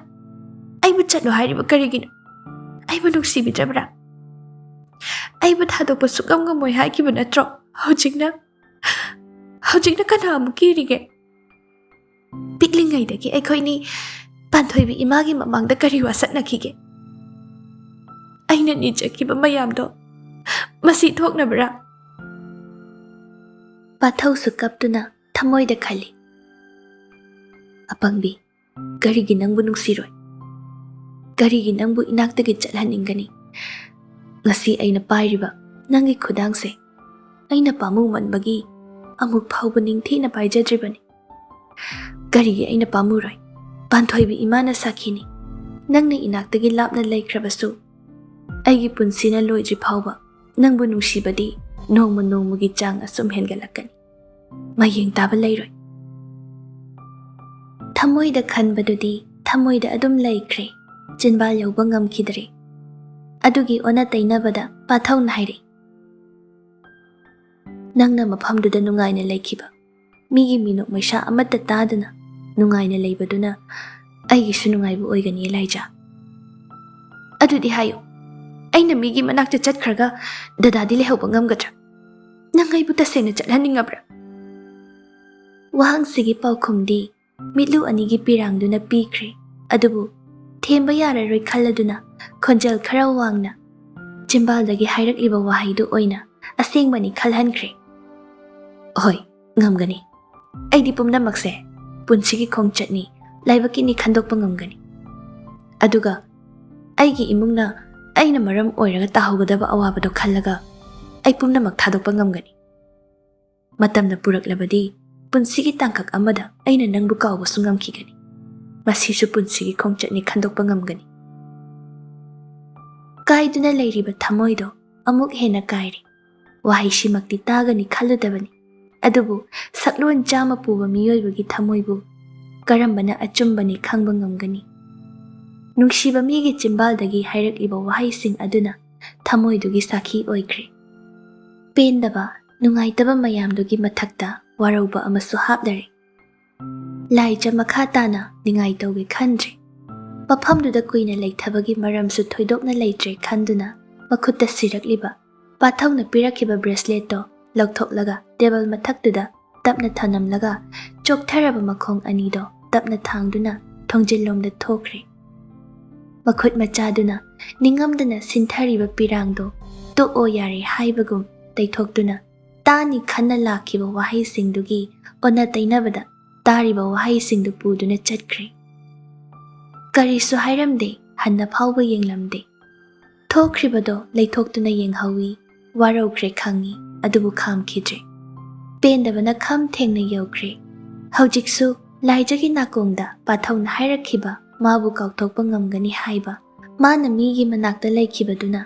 ꯑꯩꯕꯨ ꯆꯠꯂꯣ ꯍꯥꯏꯔꯤꯕ ꯀꯔꯤꯒꯤꯅꯣ? ꯑꯩꯕꯨ ꯅꯨꯡꯁꯤꯕꯤꯗ꯭ꯔꯕ꯭ꯔꯥ? ꯑꯩꯕꯨ ꯊꯥꯗꯣꯛꯄ ꯁꯨꯛꯉꯝ ꯉꯝꯃꯣꯏ ꯍꯥꯏꯈꯤꯕ ꯅꯠꯇ꯭ꯔꯣ? ꯍꯧꯖꯤꯛꯅ, ꯍꯧꯖꯤꯛꯅ ꯀꯅꯥ ꯑꯃꯨꯛ ꯀꯤꯔꯤꯒꯦ? ꯄꯤꯛꯂꯤꯉꯩꯗꯒꯤ ꯑꯩꯈꯣꯏꯅꯤ ꯄꯥꯟꯊꯣꯏꯕꯤ ꯏꯃꯥꯒꯤ ꯃꯃꯥꯡꯗ ꯀꯔꯤ ꯋꯥꯁꯛꯅꯈꯤꯒꯦ? ꯑꯩꯅ ꯅꯤꯖꯈꯤꯕ ꯃꯌꯥꯝꯗꯣ ꯃꯁꯤ ꯊꯣꯛꯅꯕ꯭ꯔꯥ?" ꯄꯥꯊꯧꯁꯨ ꯀꯞꯇꯨꯅ ꯊꯃꯣꯏꯗ ꯈꯜꯂꯤ, "ꯑꯄꯪꯕꯤ, ꯀꯔꯤꯒꯤ ꯅꯪꯕꯨ ꯅꯨꯡꯁꯤꯔꯣꯏ? ꯀꯔꯤꯒꯤ ꯅꯪꯕꯨ ꯏꯅꯥꯛꯇꯒꯤ ꯆꯠꯍꯟꯅꯤꯡꯒꯅꯤ? ꯉꯁꯤ ꯑꯩꯅ ꯄꯥꯏꯔꯤꯕ ꯅꯪꯒꯤ ꯈꯨꯗꯥꯡꯁꯦ ꯑꯩꯅ ꯄꯥꯝꯃꯨꯃꯟꯕꯒꯤ ꯑꯃꯨꯛ ꯐꯥꯎꯕ ꯅꯤꯡꯊꯤꯅ ꯄꯥꯏꯖꯗ꯭ꯔꯤꯕꯅꯤ꯫ ꯀꯔꯤꯒꯤ ꯑꯩꯅ ꯄꯥꯝꯃꯨꯔꯣꯏ? ꯄꯥꯟꯊꯣꯏꯕꯤ ꯏꯃꯥꯅ ꯁꯥꯈꯤꯅꯤ꯫ ꯅꯪꯅ ꯏꯅꯥꯛꯇꯒꯤ ꯂꯥꯞꯅ ꯂꯩꯈ꯭ꯔꯕꯁꯨ, ꯑꯩꯒꯤ ꯄꯨꯟꯁꯤꯅ ꯂꯣꯏꯗ꯭ꯔꯤ ꯐꯥꯎꯕ ꯅꯪꯕꯨ ꯅꯨꯡꯁꯤꯕꯗꯤ ꯅꯣꯡꯃ ꯅꯣꯡꯃꯒꯤ ꯆꯥꯡ ꯑꯁꯨꯝ ꯍꯦꯟꯒꯠꯂꯛꯀꯅꯤ꯫ ꯃꯌꯦꯡ ꯇꯥꯕ ꯂꯩꯔꯣꯏ꯫" ꯊꯃꯣꯏꯗ ꯈꯟꯕꯗꯨꯗꯤ ꯊꯃꯣꯏꯗ ꯑꯗꯨꯝ ꯂꯩꯈ꯭ꯔꯦ, ꯆꯤꯟꯕꯥꯜ ꯌꯧꯕ ꯉꯝꯈꯤꯗ꯭ꯔꯦ꯫ ꯑꯗꯨꯒꯤ ꯑꯣꯟꯅ ꯇꯩꯅꯕꯗ ꯄꯥꯊꯧꯅ ꯍꯥꯏꯔꯛꯏ, "ꯅꯪꯅ ꯃꯐꯝꯗꯨꯗ ꯅꯨꯡꯉꯥꯏꯅ ꯂꯩꯈꯤꯕ, ꯃꯤꯒꯤ ꯃꯤꯅꯣꯛ ꯃꯩꯁꯥ ꯑꯃꯠꯇ ꯇꯥꯗꯅ ꯅꯨꯡꯉꯥꯏꯅ ꯂꯩꯕꯗꯨꯅ ꯑꯩꯒꯤꯁꯨ ꯅꯨꯡꯉꯥꯏꯕ ꯑꯣꯏꯒꯅꯤ, ꯂꯥꯏꯖꯥ꯫ ꯑꯗꯨꯗꯤ ꯍꯥꯏꯌꯨ, ꯑꯩꯅ ꯃꯤꯒꯤ ꯃꯅꯥꯛꯇ ꯆꯠꯈ꯭ꯔꯒ ꯗꯗꯥꯗꯤ ꯂꯩꯍꯧꯕ ꯉꯝꯒꯗ꯭ꯔꯥ? ꯅꯪ ꯑꯩꯕꯨ ꯇꯁꯦꯡꯅ ꯆꯠꯍꯟꯅꯤꯡꯉꯕ꯭ꯔꯥ?" ꯋꯥꯍꯪꯁꯤꯒꯤ ꯄꯥꯎꯈꯨꯝꯗꯤ ꯃꯤꯠꯂꯨ ꯑꯅꯤꯒꯤ ꯄꯤꯔꯥꯡꯗꯨꯅ ꯄꯤꯈ꯭ꯔꯦ꯫ ꯑꯗꯨꯕꯨ ꯊꯦꯝꯕ ꯌꯥꯔꯔꯣꯏ ꯈꯜꯂꯗꯨꯅ ꯈꯣꯟꯖꯦꯜ ꯈꯔ ꯋꯥꯡꯅ ꯆꯤꯝꯕꯥꯜꯗꯒꯤ ꯍꯥꯏꯔꯛꯂꯤꯕ ꯋꯥꯍꯩꯗꯨ ꯑꯣꯏꯅ ꯑꯁꯦꯡꯕꯅꯤ ꯈꯜꯍꯟꯈ꯭ꯔꯦ꯫ "ꯍꯣꯏ, ꯉꯝꯒꯅꯤ꯫ ꯑꯩꯗꯤ ꯄꯨꯝꯅꯃꯛꯁꯦ ꯄꯨꯟꯁꯤꯒꯤ ꯈꯣꯡꯆꯠꯅꯤ, ꯂꯥꯏꯕꯛꯀꯤꯅꯤ ꯈꯟꯗꯣꯛꯄ ꯉꯝꯒꯅꯤ꯫ ꯑꯗꯨꯒ ꯑꯩꯒꯤ ꯏꯃꯨꯡꯅ ꯑꯩꯅ ꯃꯔꯝ ꯑꯣꯏꯔꯒ ꯇꯥꯍꯧꯒꯗꯕ ꯑꯋꯥꯕꯗꯣ ꯈꯜꯂꯒ ꯑꯩ ꯄꯨꯝꯅꯃꯛ ꯊꯥꯗꯣꯛꯄ ꯉꯝꯒꯅꯤ꯫ ꯃꯇꯝꯅ ꯄꯨꯔꯛꯂꯕꯗꯤ ꯄꯨꯟꯁꯤꯒꯤ ꯇꯥꯡꯀꯛ ꯑꯃꯗ ꯑꯩꯅ ꯅꯪꯕꯨ ꯀꯥꯎꯕꯁꯨ ꯉꯝꯈꯤꯒꯅꯤ꯫ ꯃꯁꯤꯁꯨ ꯄꯨꯟꯁꯤꯒꯤ ꯈꯣꯡꯆꯠꯅꯤ, ꯈꯟꯗꯣꯛꯄ ꯉꯝꯒꯅꯤ꯫" ꯀꯥꯏꯗꯨꯅ ꯂꯩꯔꯤꯕ ꯊꯃꯣꯏꯗꯣ ꯑꯃꯨꯛ ꯍꯦꯟꯅ ꯀꯥꯏꯔꯦ꯫ ꯋꯥꯍꯩꯁꯤꯃꯛꯇꯤ ꯇꯥꯒꯅꯤ ꯈꯜꯂꯨꯗꯕꯅꯤ꯫ ꯑꯗꯨꯕꯨ ꯁꯛꯂꯣꯟ ꯆꯥꯝꯃ ꯄꯨꯕ ꯃꯤꯑꯣꯏꯕꯒꯤ ꯊꯃꯣꯏꯕꯨ ꯀꯔꯝꯕꯅ ꯑꯆꯨꯝꯕꯅꯤ ꯈꯪꯕ ꯉꯝꯒꯅꯤ? ꯅꯨꯡꯁꯤꯕ ꯃꯤꯒꯤ ꯆꯤꯝꯕꯥꯜꯗꯒꯤ ꯍꯥꯏꯔꯛꯂꯤꯕ ꯋꯥꯍꯩꯁꯤꯡ ꯑꯗꯨꯅ ꯊꯃꯣꯏꯗꯨꯒꯤ ꯁꯥꯈꯤ ꯑꯣꯏꯈ꯭ꯔꯦ꯫ ꯄꯦꯟꯗꯕ, ꯅꯨꯡꯉꯥꯏꯇꯕ ꯃꯌꯥꯝꯗꯨꯒꯤ ꯃꯊꯛꯇ ꯋꯥꯔꯧꯕ ꯑꯃꯁꯨ ꯍꯥꯞꯂꯔꯦ꯫ ꯂꯥꯏꯖ ꯃꯈꯥ ꯇꯥꯅ ꯅꯤꯡꯉꯥꯏ ꯇꯧꯒꯦ ꯈꯟꯗ꯭ꯔꯦ꯫ ꯃꯐꯝꯗꯨꯗ ꯀꯨꯏꯅ ꯂꯩꯊꯕꯒꯤ ꯃꯔꯝꯁꯨ ꯊꯣꯏꯗꯣꯛꯅ ꯂꯩꯇ꯭ꯔꯦ ꯈꯟꯗꯨꯅ ꯃꯈꯨꯠꯇ ꯁꯤꯔꯛꯂꯤꯕ ꯄꯥꯊꯧꯅ ꯄꯤꯔꯛꯈꯤꯕ ꯕ꯭ꯔꯦꯁꯂꯦꯠꯇꯣ ꯂꯧꯊꯣꯛꯂꯒ ꯇꯦꯕꯜ ꯃꯊꯛꯇꯨꯗ ꯇꯞꯅ ꯊꯅꯝꯂꯒ ꯆꯣꯛꯊꯔꯕ ꯃꯈꯣꯡ ꯑꯅꯤꯗꯣ ꯇꯞꯅ ꯊꯥꯡꯗꯨꯅ ꯊꯣꯡꯖꯤꯜꯂꯣꯝꯗ ꯊꯣꯛꯈ꯭ꯔꯦ꯫ ꯃꯈꯨꯠ ꯃꯆꯥꯗꯨꯅ ꯅꯤꯡꯉꯝꯗꯅ ꯁꯤꯟꯊꯔꯤꯕ ꯄꯤꯔꯥꯡꯗꯣ "ꯇꯣꯛꯑꯣ ꯌꯥꯔꯦ" ꯍꯥꯏꯕꯒꯨꯝ ꯇꯩꯊꯣꯛꯇꯨꯅ ꯇꯥꯅꯤ ꯈꯟꯅ ꯂꯥꯛꯈꯤꯕ ꯋꯥꯍꯩꯁꯤꯡꯗꯨꯒꯤ ꯑꯣꯟꯅ ꯇꯩꯅꯕꯗ ꯇꯥꯔꯤꯕ ꯋꯥꯍꯩꯁꯤꯡꯗꯨ ꯄꯨꯗꯨꯅ ꯆꯠꯈ꯭ꯔꯦ꯫ ꯀꯔꯤꯁꯨ ꯍꯥꯏꯔꯝꯗꯦ, ꯍꯟꯅ ꯐꯥꯎꯕ ꯌꯦꯡꯂꯝꯗꯦ꯫ ꯊꯣꯛꯈ꯭ꯔꯤꯕꯗꯣ ꯂꯩꯊꯣꯛꯇꯨꯅ ꯌꯦꯡꯍꯧꯏ, ꯋꯥꯔꯧꯈ꯭ꯔꯦ ꯈꯪꯏ, ꯑꯗꯨꯕꯨ ꯈꯥꯝꯈꯤꯗ꯭ꯔꯦ꯫ ꯄꯦꯟꯗꯕꯅ ꯈꯝ ꯊꯦꯡꯅ ꯌꯧꯈ꯭ꯔꯦ꯫ ꯍꯧꯖꯤꯛꯁꯨ ꯂꯥꯏꯖꯒꯤ ꯅꯥꯀꯣꯡꯗ ꯄꯥꯊꯧꯅ ꯍꯥꯏꯔꯛꯈꯤꯕ, ꯃꯥꯕꯨ ꯀꯥꯎꯊꯣꯛꯄ ꯉꯝꯒꯅꯤ ꯍꯥꯏꯕ, ꯃꯥꯅ ꯃꯤꯒꯤ ꯃꯅꯥꯛꯇ ꯂꯩꯈꯤꯕꯗꯨꯅ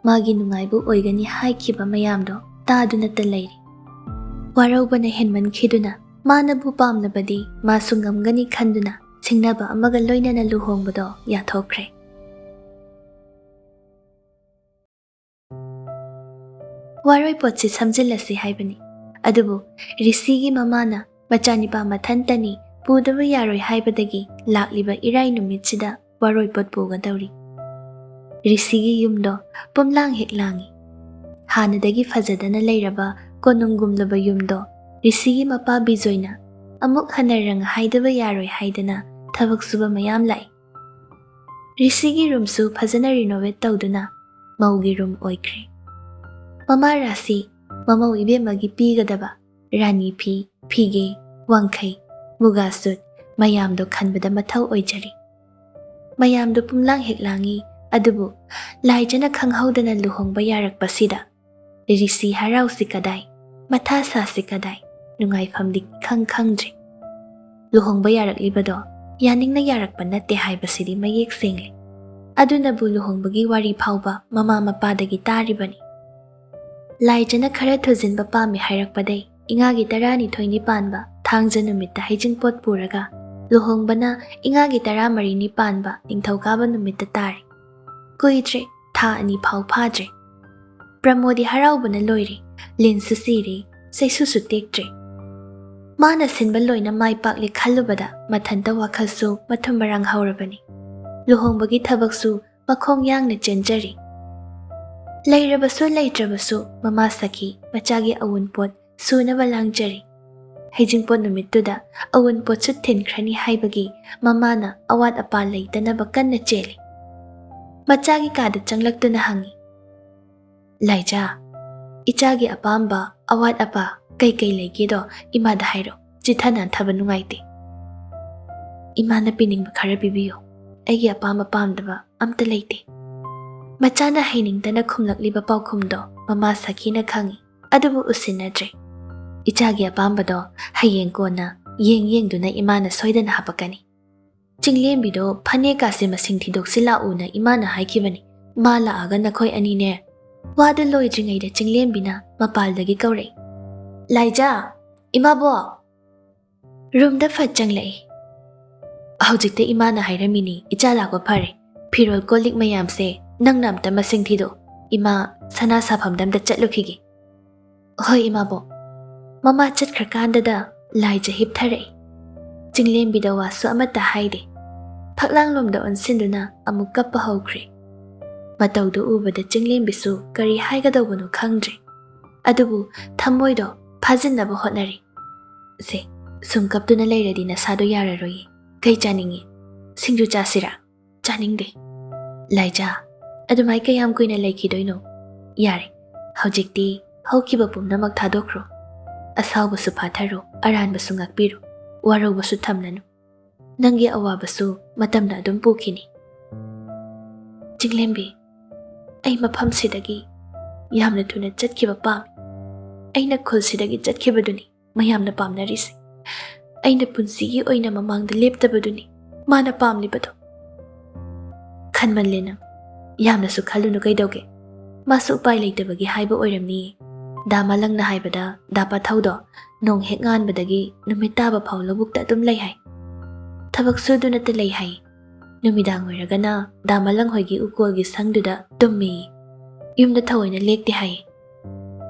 ꯃꯥꯒꯤ ꯅꯨꯡꯉꯥꯏꯕ ꯑꯣꯏꯒꯅꯤ ꯍꯥꯏꯈꯤꯕ ꯃꯌꯥꯝꯗꯣ ꯇꯥꯗꯨꯅꯇ ꯂꯩꯔꯤ꯫ ꯋꯥꯔꯧꯕꯅ ꯍꯦꯟꯃꯟꯈꯤꯗꯨꯅ ꯃꯥꯅꯕꯨ ꯄꯥꯝꯂꯕꯗꯤ ꯃꯥꯁꯨ ꯉꯝꯒꯅꯤ ꯈꯟꯗꯨꯅ ꯁꯤꯡꯅꯕ ꯑꯃꯒ ꯂꯣꯏꯅꯅ ꯂꯨꯍꯣꯡꯕꯗꯣ ꯌꯥꯊꯣꯛꯈ꯭ꯔꯦ꯫ ꯋꯥꯔꯣꯏ ꯄꯣꯠꯁꯤ ꯁꯝꯖꯤꯜꯂꯁꯤ ꯍꯥꯏꯕꯅꯤ꯫ ꯑꯗꯨꯕꯨ ꯔꯤꯁꯤꯒꯤ ꯃꯃꯥꯅ ꯃꯆꯥꯅꯤꯄꯥ ꯃꯊꯟꯇꯅꯤ, ꯄꯨꯗꯕ ꯌꯥꯔꯣꯏ ꯍꯥꯏꯕꯗꯒꯤ ꯂꯥꯛꯂꯤꯕ ꯏꯔꯥꯏ ꯅꯨꯃꯤꯠꯁꯤꯗ ꯋꯥꯔꯣꯏ ꯄꯣꯠ ꯄꯨꯒꯗꯧꯔꯤ꯫ ꯔꯤꯁꯤꯒꯤ ꯌꯨꯝꯗꯣ ꯄꯨꯝꯂꯥꯡ ꯍꯦꯛ ꯂꯥꯡꯏ꯫ ꯍꯥꯟꯅꯗꯒꯤ ꯐꯖꯗꯅ ꯂꯩꯔꯕ ꯀꯣꯅꯨꯡꯒꯨꯝꯂꯕ ꯌꯨꯝꯗꯣ ꯔꯤꯁꯤꯒꯤ ꯃꯄꯥ ꯕꯤꯖꯣꯏꯅ ꯑꯃꯨꯛ ꯍꯟꯅ ꯔꯪ ꯍꯥꯏꯗꯕ ꯌꯥꯔꯣꯏ ꯍꯥꯏꯗꯅ ꯊꯕꯛ ꯁꯨꯕ ꯃꯌꯥꯝ ꯂꯥꯛꯏ꯫ ꯔꯤꯁꯤꯒꯤ ꯔꯨꯝꯁꯨ ꯐꯖꯅ ꯔꯤꯅꯣꯚꯦꯠ ꯇꯧꯗꯨꯅ ꯃꯧꯒꯤ ꯔꯨꯝ ꯑꯣꯏꯈ꯭ꯔꯦ꯫ ꯃꯃꯥ ꯔꯥꯁꯤ, ꯃꯃꯧ ꯏꯕꯦꯝꯃꯒꯤ ꯄꯤꯒꯗꯕ ꯔꯥꯅꯤ ꯐꯤ, ꯐꯤꯒꯦ, ꯋꯥꯡꯈꯩ, ꯃꯨꯒꯥ ꯁꯨꯠ ꯃꯌꯥꯝꯗꯣ ꯈꯟꯕꯗ ꯃꯊꯧ ꯑꯣꯏꯖꯔꯤ꯫ ꯃꯌꯥꯝꯗꯣ ꯄꯨꯝꯂꯥꯡ ꯍꯦꯛ ꯂꯥꯡꯉꯤ, ꯑꯗꯨꯕꯨ ꯂꯥꯏꯖꯅ ꯈꯪꯍꯧꯗꯅ ꯂꯨꯍꯣꯡꯕ ꯌꯥꯔꯛꯄꯁꯤꯗ ꯔꯤꯁꯤ ꯍꯔꯥꯎꯁꯤ ꯀꯗꯥꯏ, ꯃꯊꯥ ꯁꯥꯁꯤ ꯀꯗꯥꯏ, ꯅꯨꯡꯉꯥꯏꯐꯝꯗꯤ ꯏꯈꯪ ꯈꯪꯗ꯭ꯔꯦ꯫ ꯂꯨꯍꯣꯡꯕ ꯌꯥꯔꯛꯂꯤꯕꯗꯣ ꯌꯥꯅꯤꯡꯅ ꯌꯥꯔꯛꯄ ꯅꯠꯇꯦ ꯍꯥꯏꯕꯁꯤꯗꯤ ꯃꯌꯦꯛ ꯁꯦꯡꯂꯦ꯫ ꯑꯗꯨꯅꯕꯨ ꯂꯨꯍꯣꯡꯕꯒꯤ ꯋꯥꯔꯤ ꯐꯥꯎꯕ ꯃꯃꯥ ꯃꯄꯥꯗꯒꯤ ꯇꯥꯔꯤꯕꯅꯤ꯫ ꯂꯥꯏꯖꯅ ꯈꯔ ꯊꯨꯖꯤꯟꯕ ꯄꯥꯝꯃꯤ ꯍꯥꯏꯔꯛꯄꯗꯩ ꯏꯉꯥꯒꯤ ꯇꯔꯥꯅꯤꯊꯣꯏꯅꯤ ꯄꯥꯟꯕ ꯊꯥꯡꯖ ꯅꯨꯃꯤꯠꯇ ꯍꯩꯖꯤꯡꯄꯣꯠ ꯄꯨꯔꯒ ꯂꯨꯍꯣꯡꯕꯅ ꯏꯉꯥꯒꯤ ꯇꯔꯥꯃꯔꯤꯅꯤ ꯄꯥꯟꯕ ꯅꯤꯡꯊꯧꯀꯥꯕ ꯅꯨꯃꯤꯠꯇ ꯇꯥꯔꯦ꯫ ꯀꯨꯏꯗ꯭ꯔꯦ, ꯊꯥ ꯑꯅꯤ ꯐꯥꯎ ꯐꯥꯗ꯭ꯔꯦ꯫ ꯄ꯭ꯔꯃꯣꯗꯤ ꯍꯔꯥꯎꯕꯅ ꯂꯣꯏꯔꯦ, ꯂꯤꯟꯁꯨ ꯁꯤꯔꯦ, ꯆꯩꯁꯨꯁꯨ ꯇꯦꯛꯇ꯭ꯔꯦ꯫ ꯃꯥꯅ ꯁꯤꯟꯕ ꯂꯣꯏꯅ ꯃꯥꯏ ꯄꯥꯛꯂꯦ ꯈꯜꯂꯨꯕꯗ ꯃꯊꯟꯇ ꯋꯥꯈꯜꯁꯨ ꯃꯊꯨꯝ ꯃꯔꯥꯡ ꯍꯧꯔꯕꯅꯤ꯫ ꯂꯨꯍꯣꯡꯕꯒꯤ ꯊꯕꯛꯁꯨ ꯃꯈꯣꯡ ꯌꯥꯡꯅ ꯆꯦꯟꯖꯔꯤ꯫ ꯂꯩꯔꯕꯁꯨ ꯂꯩꯇ꯭ꯔꯕꯁꯨ ꯃꯃꯥ ꯁꯈꯤ ꯃꯆꯥꯒꯤ ꯑꯋꯨꯟꯄꯣꯠ ꯁꯨꯅꯕ ꯂꯥꯡꯖꯔꯤ꯫ ꯍꯩꯖꯤꯡꯄꯣꯠ ꯅꯨꯃꯤꯠꯇꯨꯗ ꯑꯋꯨꯟꯄꯣꯠꯁꯨ ꯊꯤꯟꯈ꯭ꯔꯅꯤ ꯍꯥꯏꯕꯒꯤ ꯃꯃꯥꯅ ꯑꯋꯥꯠ ꯑꯄꯥ ꯂꯩꯇꯅꯕ ꯀꯟꯅ ꯆꯦꯜꯂꯤ꯫ ꯃꯆꯥꯒꯤ ꯀꯥꯗ ꯆꯪꯂꯛꯇꯨꯅ ꯍꯪꯉꯤ, "ꯂꯥꯏꯖꯥ, ꯏꯆꯥꯒꯤ ꯑꯄꯥꯝꯕ ꯑꯋꯥꯠ ꯑꯄꯥ ꯀꯩꯀꯩ ꯂꯩꯒꯦꯗꯣ ꯏꯃꯥꯗ ꯍꯥꯏꯔꯣ, ꯆꯤꯊ ꯅꯥꯟꯊꯕ ꯅꯨꯡꯉꯥꯏꯇꯦ꯫ ꯏꯃꯥꯅ ꯄꯤꯅꯤꯡꯕ ꯈꯔ ꯄꯤꯕꯤꯌꯨ, ꯑꯩꯒꯤ ꯑꯄꯥꯝꯕ ꯄꯥꯝꯗꯕ ꯑꯝꯇ ꯂꯩꯇꯦ"꯫ ꯃꯆꯥꯅ ꯍꯩꯅꯤꯡꯗꯅ ꯈꯨꯝꯂꯛꯂꯤꯕ ꯄꯥꯎꯈꯨꯝꯗꯣ ꯃꯃꯥ ꯁꯈꯤꯅ ꯈꯪꯏ, ꯑꯗꯨꯕꯨ ꯎꯁꯤꯟꯅꯗ꯭ꯔꯦ꯫ "ꯏꯆꯥꯒꯤ ꯑꯄꯥꯝꯕꯗꯣ ꯍꯌꯦꯡ ꯀꯣꯟꯅ ꯌꯦꯡ ꯌꯦꯡꯗꯨꯅ ꯏꯃꯥꯅ ꯁꯣꯏꯗꯅ ꯍꯥꯄꯛꯀꯅꯤ꯫ ꯆꯤꯡꯂꯦꯝꯕꯤꯗꯣ ꯐꯅꯦꯛꯀꯥꯁꯦ ꯃꯁꯤꯡ ꯊꯤꯗꯣꯛꯁꯤ ꯂꯥꯛꯎꯅ ꯏꯃꯥꯅ ꯍꯥꯏꯈꯤꯕꯅꯤ꯫ ꯃꯥ ꯂꯥꯛꯑꯒ ꯅꯈꯣꯏ ꯑꯅꯤꯅꯦ"꯫ ꯋꯥꯗꯨ ꯂꯣꯏꯗ꯭ꯔꯤꯉꯩꯗ ꯆꯤꯡꯂꯦꯝꯕꯤꯅ ꯃꯄꯥꯜꯗꯒꯤ ꯀꯧꯔꯛꯏ, "ꯂꯥꯏꯖꯥ! ꯏꯃꯥꯕꯣꯛ!" ꯔꯨꯝꯗ ꯐꯠ ꯆꯪꯂꯛꯏ꯫ "ꯍꯧꯖꯤꯛꯇ ꯏꯃꯥꯅ ꯍꯥꯏꯔꯝꯃꯤꯅꯤ, ꯏꯆꯥ ꯂꯥꯛꯄ ꯐꯔꯦ꯫ ꯐꯤꯔꯣꯜ ꯀꯣꯜ ꯂꯤꯛ ꯃꯌꯥꯝꯁꯦ ꯅꯪꯅ ꯑꯝꯇ ꯃꯁꯤꯡ ꯊꯤꯗꯣꯛ꯫ "ꯏꯃꯥ, ꯁꯅꯥ ꯁꯥꯐꯝꯗ ꯑꯝꯇ ꯆꯠꯂꯨꯈꯤꯒꯦ꯫" "ꯍꯣꯏ, ꯏꯃꯥꯕꯣꯛ꯫" ꯃꯃꯥ ꯆꯠꯈ꯭ꯔꯀꯥꯟꯗꯗ ꯂꯥꯏꯖ ꯍꯤꯞꯊꯔꯛꯏ꯫ ꯆꯤꯡꯂꯦꯝꯕꯤꯗ ꯋꯥꯁꯨ ꯑꯃꯠꯇ ꯍꯥꯏꯗꯦ꯫ ꯐꯛꯂꯥꯡꯂꯣꯝꯗ ꯑꯣꯟꯁꯤꯟꯗꯨꯅ ꯑꯃꯨꯛ ꯀꯞꯄ ꯍꯧꯈ꯭ꯔꯦ꯫ ꯃꯇꯧꯗꯨ ꯎꯕꯗ ꯆꯤꯡꯂꯦꯝꯕꯤꯁꯨ ꯀꯔꯤ ꯍꯥꯏꯒꯗꯧꯕꯅꯣ ꯈꯪꯗ꯭ꯔꯦ꯫ ꯑꯗꯨꯕꯨ ꯊꯃꯣꯏꯗꯣ ꯐꯥꯖꯤꯟꯅꯕ ꯍꯣꯠꯅꯔꯤ꯫ "ꯁꯦ, ꯁꯨꯝ ꯀꯞꯇꯨꯅ ꯂꯩꯔꯗꯤ ꯅꯁꯥꯗꯣ ꯌꯥꯔꯔꯣꯏꯌꯦ꯫ ꯀꯩ ꯆꯥꯅꯤꯡꯉꯤ? ꯁꯤꯡꯖꯨ ꯆꯥꯁꯤꯔꯥ?" "ꯆꯥꯅꯤꯡꯗꯦ꯫" "ꯂꯥꯏꯖꯥ, ꯑꯗꯨꯃꯥꯏ ꯀꯌꯥꯝ ꯀꯨꯏꯅ ꯂꯩꯈꯤꯗꯣꯏꯅꯣ? ꯌꯥꯔꯦ, ꯍꯧꯖꯤꯛꯇꯤ ꯍꯧꯈꯤꯕ ꯄꯨꯝꯅꯃꯛ ꯊꯥꯗꯣꯛꯈ꯭ꯔꯣ꯫ ꯑꯁꯥꯎꯕꯁꯨ ꯐꯥꯊꯔꯣ, ꯑꯔꯥꯟꯕꯁꯨ ꯉꯥꯛꯄꯤꯔꯣ, ꯋꯥꯔꯧꯕꯁꯨ ꯊꯝꯂꯅꯨ꯫ ꯅꯪꯒꯤ ꯑꯋꯥꯕꯁꯨ ꯃꯇꯝꯅ ꯑꯗꯨꯝ ꯄꯨꯈꯤꯅꯤ꯫" "ꯆꯤꯡꯂꯦꯝꯕꯤ, ꯑꯩ ꯃꯐꯝꯁꯤꯗꯒꯤ ꯌꯥꯝꯅ ꯊꯨꯅ ꯆꯠꯈꯤꯕ ꯄꯥꯝꯃꯤ꯫ ꯑꯩꯅ ꯈꯨꯜꯁꯤꯗꯒꯤ ꯆꯠꯈꯤꯕꯗꯨꯅꯤ ꯃꯌꯥꯝꯅ ꯄꯥꯝꯅꯔꯤꯁꯦ꯫ ꯑꯩꯅ ꯄꯨꯟꯁꯤꯒꯤ ꯑꯣꯏꯅ ꯃꯃꯥꯡꯗ ꯂꯦꯞꯇꯕꯗꯨꯅꯤ ꯃꯥꯅ ꯄꯥꯝꯂꯤꯕꯗꯣ꯫" "ꯈꯟꯃꯜꯂꯦ ꯅꯪ꯫ ꯌꯥꯝꯅꯁꯨ ꯈꯜꯂꯨꯅꯨ ꯀꯩꯗꯧꯒꯦ? ꯃꯥꯁꯨ ꯎꯄꯥꯏ ꯂꯩꯇꯕꯒꯤ ꯍꯥꯏꯕ ꯑꯣꯏꯔꯝꯅꯤꯌꯦ꯫ ꯗꯥ ꯃꯥꯂꯪꯅ ꯍꯥꯏꯕꯗ ꯗꯥ ꯄꯥꯊꯧꯗꯣ ꯅꯣꯡ ꯍꯦꯛ ꯉꯥꯟꯕꯗꯒꯤ ꯅꯨꯃꯤꯠ ꯇꯥꯕ ꯐꯥꯎ ꯂꯧꯕꯨꯛꯇ ꯑꯗꯨꯝ ꯂꯩ ꯍꯥꯏ꯫ ꯊꯕꯛ ꯁꯨꯗꯨꯅꯇ ꯂꯩ ꯍꯥꯏ꯫ ꯅꯨꯃꯤꯗꯥꯡ ꯑꯣꯏꯔꯒꯅ ꯗꯥ ꯃꯥꯂꯪ ꯍꯣꯏꯒꯤ ꯎꯀꯣꯜꯒꯤ ꯁꯪꯗꯨꯗ ꯇꯨꯝꯃꯤ꯫ ꯌꯨꯝꯗ ꯊꯑꯣꯏꯅ ꯂꯦꯛꯇꯦ ꯍꯥꯏ꯫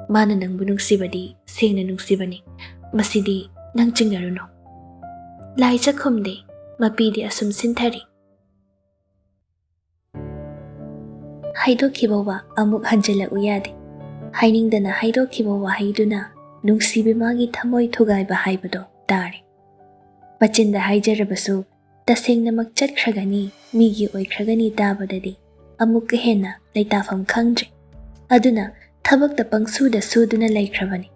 ꯃꯥꯅ ꯅꯪꯕꯨ ꯅꯨꯡꯁꯤꯕꯗꯤ ꯁꯦꯡꯅ ꯅꯨꯡꯁꯤꯕꯅꯤ꯫ ꯃꯁꯤꯗꯤ ꯅꯪ ꯆꯤꯡꯅꯔꯨꯅꯨ꯫" ꯂꯥꯏꯖ ꯈꯨꯝꯗꯦ꯫ ꯃꯄꯤꯗꯤ ꯑꯁꯨꯝ ꯁꯤꯟꯊꯔꯤ꯫ ꯍꯥꯏꯗꯣꯛꯈꯤꯕ ꯋꯥ ꯑꯃꯨꯛ ꯍꯟꯖꯤꯜꯂꯛꯎ ꯌꯥꯗꯦ꯫ ꯍꯥꯏꯅꯤꯡꯗꯅ ꯍꯥꯏꯗꯣꯛꯈꯤꯕ ꯋꯥꯍꯩꯗꯨꯅ ꯅꯨꯡꯁꯤꯕꯤ ꯃꯥꯒꯤ ꯊꯃꯣꯏ ꯊꯨꯒꯥꯏꯕ ꯍꯥꯏꯕꯗꯣ ꯇꯥꯔꯦ꯫ ꯃꯆꯤꯟꯗ ꯍꯥꯏꯖꯔꯕꯁꯨ ꯇꯁꯦꯡꯅꯃꯛ ꯆꯠꯈ꯭ꯔꯒꯅꯤ, ꯃꯤꯒꯤ ꯑꯣꯏꯈ꯭ꯔꯒꯅꯤ ꯇꯥꯕꯗꯗꯤ ꯑꯃꯨꯛꯀ ꯍꯦꯟꯅ ꯂꯩꯇꯥꯐꯝ ꯈꯪꯗ꯭ꯔꯦ꯫ ꯑꯗꯨꯅ ꯊꯕꯛꯇ ꯄꯪꯁꯨꯗ ꯁꯨꯗꯨꯅ ꯂꯩꯈ꯭ꯔꯕꯅꯤ꯫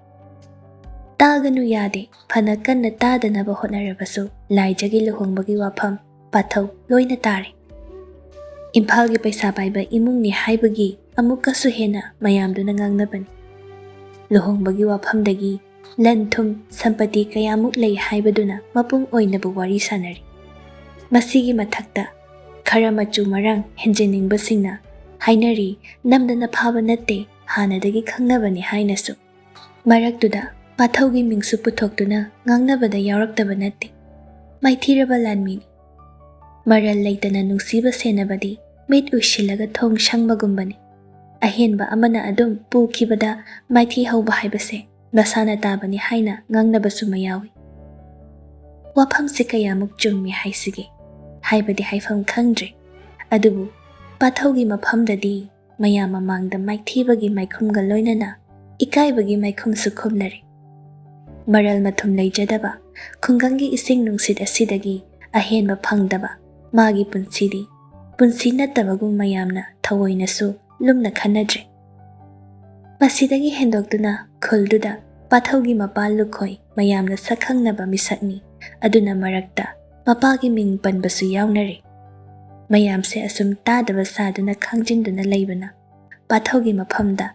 ꯇꯥꯒꯅꯨ ꯌꯥꯗꯦ, ꯐꯅ ꯀꯟꯅ ꯇꯥꯗꯅꯕ ꯍꯣꯠꯅꯔꯕꯁꯨ ꯂꯥꯏꯖꯒꯤ ꯂꯨꯍꯣꯡꯕꯒꯤ ꯋꯥꯐꯝ ꯄꯥꯊꯧ ꯂꯣꯏꯅ ꯇꯥꯔꯦ꯫ ꯏꯝꯐꯥꯜꯒꯤ ꯄꯩꯁꯥ ꯄꯥꯏꯕ ꯏꯃꯨꯡꯅꯤ ꯍꯥꯏꯕꯒꯤ ꯑꯃꯨꯛꯀꯁꯨ ꯍꯦꯟꯅ ꯃꯌꯥꯝꯗꯨꯅ ꯉꯥꯡꯅꯕꯅꯤ꯫ ꯂꯨꯍꯣꯡꯕꯒꯤ ꯋꯥꯐꯝꯗꯒꯤ ꯂꯟ ꯊꯨꯝ, ꯁꯝꯄꯇꯤ ꯀꯌꯥꯃꯨꯛ ꯂꯩ ꯍꯥꯏꯕꯗꯨꯅ ꯃꯄꯨꯡ ꯑꯣꯏꯅꯕꯨ ꯋꯥꯔꯤ ꯁꯥꯅꯔꯤ꯫ ꯃꯁꯤꯒꯤ ꯃꯊꯛꯇ ꯈꯔ ꯃꯆꯨ ꯃꯔꯥꯡ ꯍꯦꯟꯖꯤꯟꯅꯤꯡꯕꯁꯤꯡꯅ ꯍꯥꯏꯅꯔꯤ, "ꯅꯝꯗꯅ ꯐꯥꯕ ꯅꯠꯇꯦ, ꯍꯥꯟꯅꯗꯒꯤ ꯈꯪꯅꯕꯅꯤ" ꯍꯥꯏꯅꯁꯨ꯫ ꯃꯔꯛꯇꯨꯗ ꯄꯥꯊꯧꯒꯤ ꯃꯤꯡꯁꯨ ꯄꯨꯊꯣꯛꯇꯨꯅ ꯉꯥꯡꯅꯕꯗ ꯌꯥꯎꯔꯛꯇꯕ ꯅꯠꯇꯦ꯫ ꯃꯥꯏꯊꯤꯔꯕ ꯂꯥꯟꯃꯤꯅꯤ꯫ ꯃꯔꯜ ꯂꯩꯇꯅ ꯅꯨꯡꯁꯤꯕ ꯁꯦꯟꯅꯕꯗꯤ ꯃꯤꯠ ꯎꯏꯁꯤꯜꯂꯒ ꯊꯣꯡ ꯁꯪꯕꯒꯨꯝꯕꯅꯤ꯫ ꯑꯍꯦꯟꯕ ꯑꯃꯅ ꯑꯗꯨꯝ ꯄꯨꯈꯤꯕꯗ ꯃꯥꯏꯊꯤ ꯍꯧꯕ ꯍꯥꯏꯕꯁꯦ ꯃꯁꯥꯅ ꯇꯥꯕꯅꯤ ꯍꯥꯏꯅ ꯉꯥꯡꯅꯕꯁꯨ ꯃꯌꯥꯎꯏ꯫ ꯋꯥꯐꯝꯁꯤ ꯀꯌꯥꯃꯨꯛ ꯆꯨꯝꯃꯤ ꯍꯥꯏꯁꯤꯒꯦ? ꯍꯥꯏꯕꯗꯤ ꯍꯥꯏꯐꯝ ꯈꯪꯗ꯭ꯔꯦ꯫ ꯑꯗꯨꯕꯨ ꯄꯥꯊꯧꯒꯤ ꯃꯐꯝꯗꯗꯤ ꯃꯌꯥꯝ ꯃꯃꯥꯡꯗ ꯃꯥꯏꯊꯤꯕꯒꯤ ꯃꯥꯏꯈꯨꯝꯒ ꯂꯣꯏꯅꯅ ꯏꯀꯥꯏꯕꯒꯤ ꯃꯥꯏꯈꯨꯝꯁꯨ ꯈꯨꯝꯂꯔꯦ꯫ ꯃꯔꯜ ꯃꯊꯨꯝ ꯂꯩꯖꯗꯕ ꯈꯨꯡꯒꯪꯒꯤ ꯏꯁꯤꯡ ꯅꯨꯡꯁꯤꯠ ꯑꯁꯤꯗꯒꯤ ꯑꯍꯦꯟꯕ ꯐꯪꯗꯕ ꯃꯥꯒꯤ ꯄꯨꯟꯁꯤꯗꯤ ꯄꯨꯟꯁꯤ ꯅꯠꯇꯕꯒꯨꯝ ꯃꯌꯥꯝꯅ ꯊꯑꯣꯏꯅꯁꯨ ꯂꯨꯝꯅ ꯈꯟꯅꯗ꯭ꯔꯦ꯫ ꯃꯁꯤꯗꯒꯤ ꯍꯦꯟꯗꯣꯛꯇꯨꯅ ꯈꯨꯜꯗꯨꯗ ꯄꯥꯊꯧꯒꯤ ꯃꯄꯥ ꯂꯨꯈꯣꯏ ꯃꯌꯥꯝꯅ ꯁꯛꯈꯪꯅꯕ ꯃꯤꯁꯛꯅꯤ꯫ ꯑꯗꯨꯅ ꯃꯔꯛꯇ ꯃꯄꯥꯒꯤ ꯃꯤꯡ ꯄꯟꯕꯁꯨ ꯌꯥꯎꯅꯔꯦ꯫ ꯃꯌꯥꯝꯁꯦ ꯑꯁꯨꯝ ꯇꯥꯗꯕ ꯁꯥꯗꯨꯅ ꯈꯥꯡꯖꯤꯟꯗꯨꯅ ꯂꯩꯕꯅ ꯄꯥꯊꯧꯒꯤ ꯃꯐꯝꯗ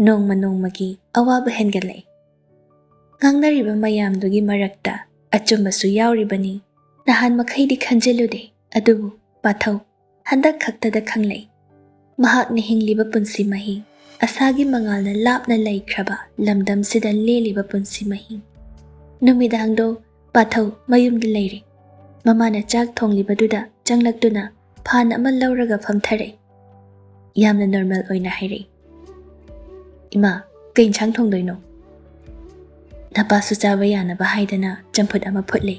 ꯅꯣꯡꯃ ꯅꯣꯡꯃꯒꯤ ꯑꯋꯥꯕ ꯍꯦꯟꯒꯠꯂꯛꯏ꯫ ꯉꯥꯡꯅꯔꯤꯕ ꯃꯌꯥꯝꯗꯨꯒꯤ ꯃꯔꯛꯇ ꯑꯆꯨꯝꯕꯁꯨ ꯌꯥꯎꯔꯤꯕꯅꯤ꯫ ꯅꯍꯥꯟ ꯃꯈꯩꯗꯤ ꯈꯟꯖꯤꯜꯂꯨꯗꯦ, ꯑꯗꯨꯕꯨ ꯄꯥꯊꯧ ꯍꯟꯗꯛ ꯈꯛꯇꯗ ꯈꯪꯂꯛꯏ꯫ ꯃꯍꯥꯛꯅ ꯍꯤꯡꯂꯤꯕ ꯄꯨꯟꯁꯤ ꯃꯍꯤꯡ, ꯑꯁꯥꯒꯤ ꯃꯉꯥꯜꯅ ꯂꯥꯞꯅ ꯂꯩꯈ꯭ꯔꯕ ꯂꯝꯗꯝꯁꯤꯗ ꯂꯦꯜꯂꯤꯕ ꯄꯨꯟꯁꯤ ꯃꯍꯤꯡ꯫ ꯅꯨꯃꯤꯗꯥꯡꯗꯣ ꯄꯥꯊꯧ ꯃꯌꯨꯝꯗ ꯂꯩꯔꯤ꯫ ꯃꯃꯥꯅ ꯆꯥꯛ ꯊꯣꯡꯂꯤꯕꯗꯨꯗ ꯆꯪꯂꯛꯇꯨꯅ ꯐꯥꯟ ꯑꯃ ꯂꯧꯔꯒ ꯐꯝꯊꯔꯦ꯫ ꯌꯥꯝꯅ ꯅꯣꯔꯃꯦꯜ ꯑꯣꯏꯅ ꯍꯥꯏꯔꯛꯏ, "ꯏꯃꯥ, ꯀꯩ ꯏꯟꯁꯥꯡ ꯊꯣꯡꯗꯣꯏꯅꯣ?" "ꯅꯄꯥꯁꯨ ꯆꯥꯕ ꯌꯥꯅꯕ ꯍꯥꯏꯗꯅ ꯆꯝꯐꯨꯠ ꯑꯃ ꯐꯨꯠꯂꯦ꯫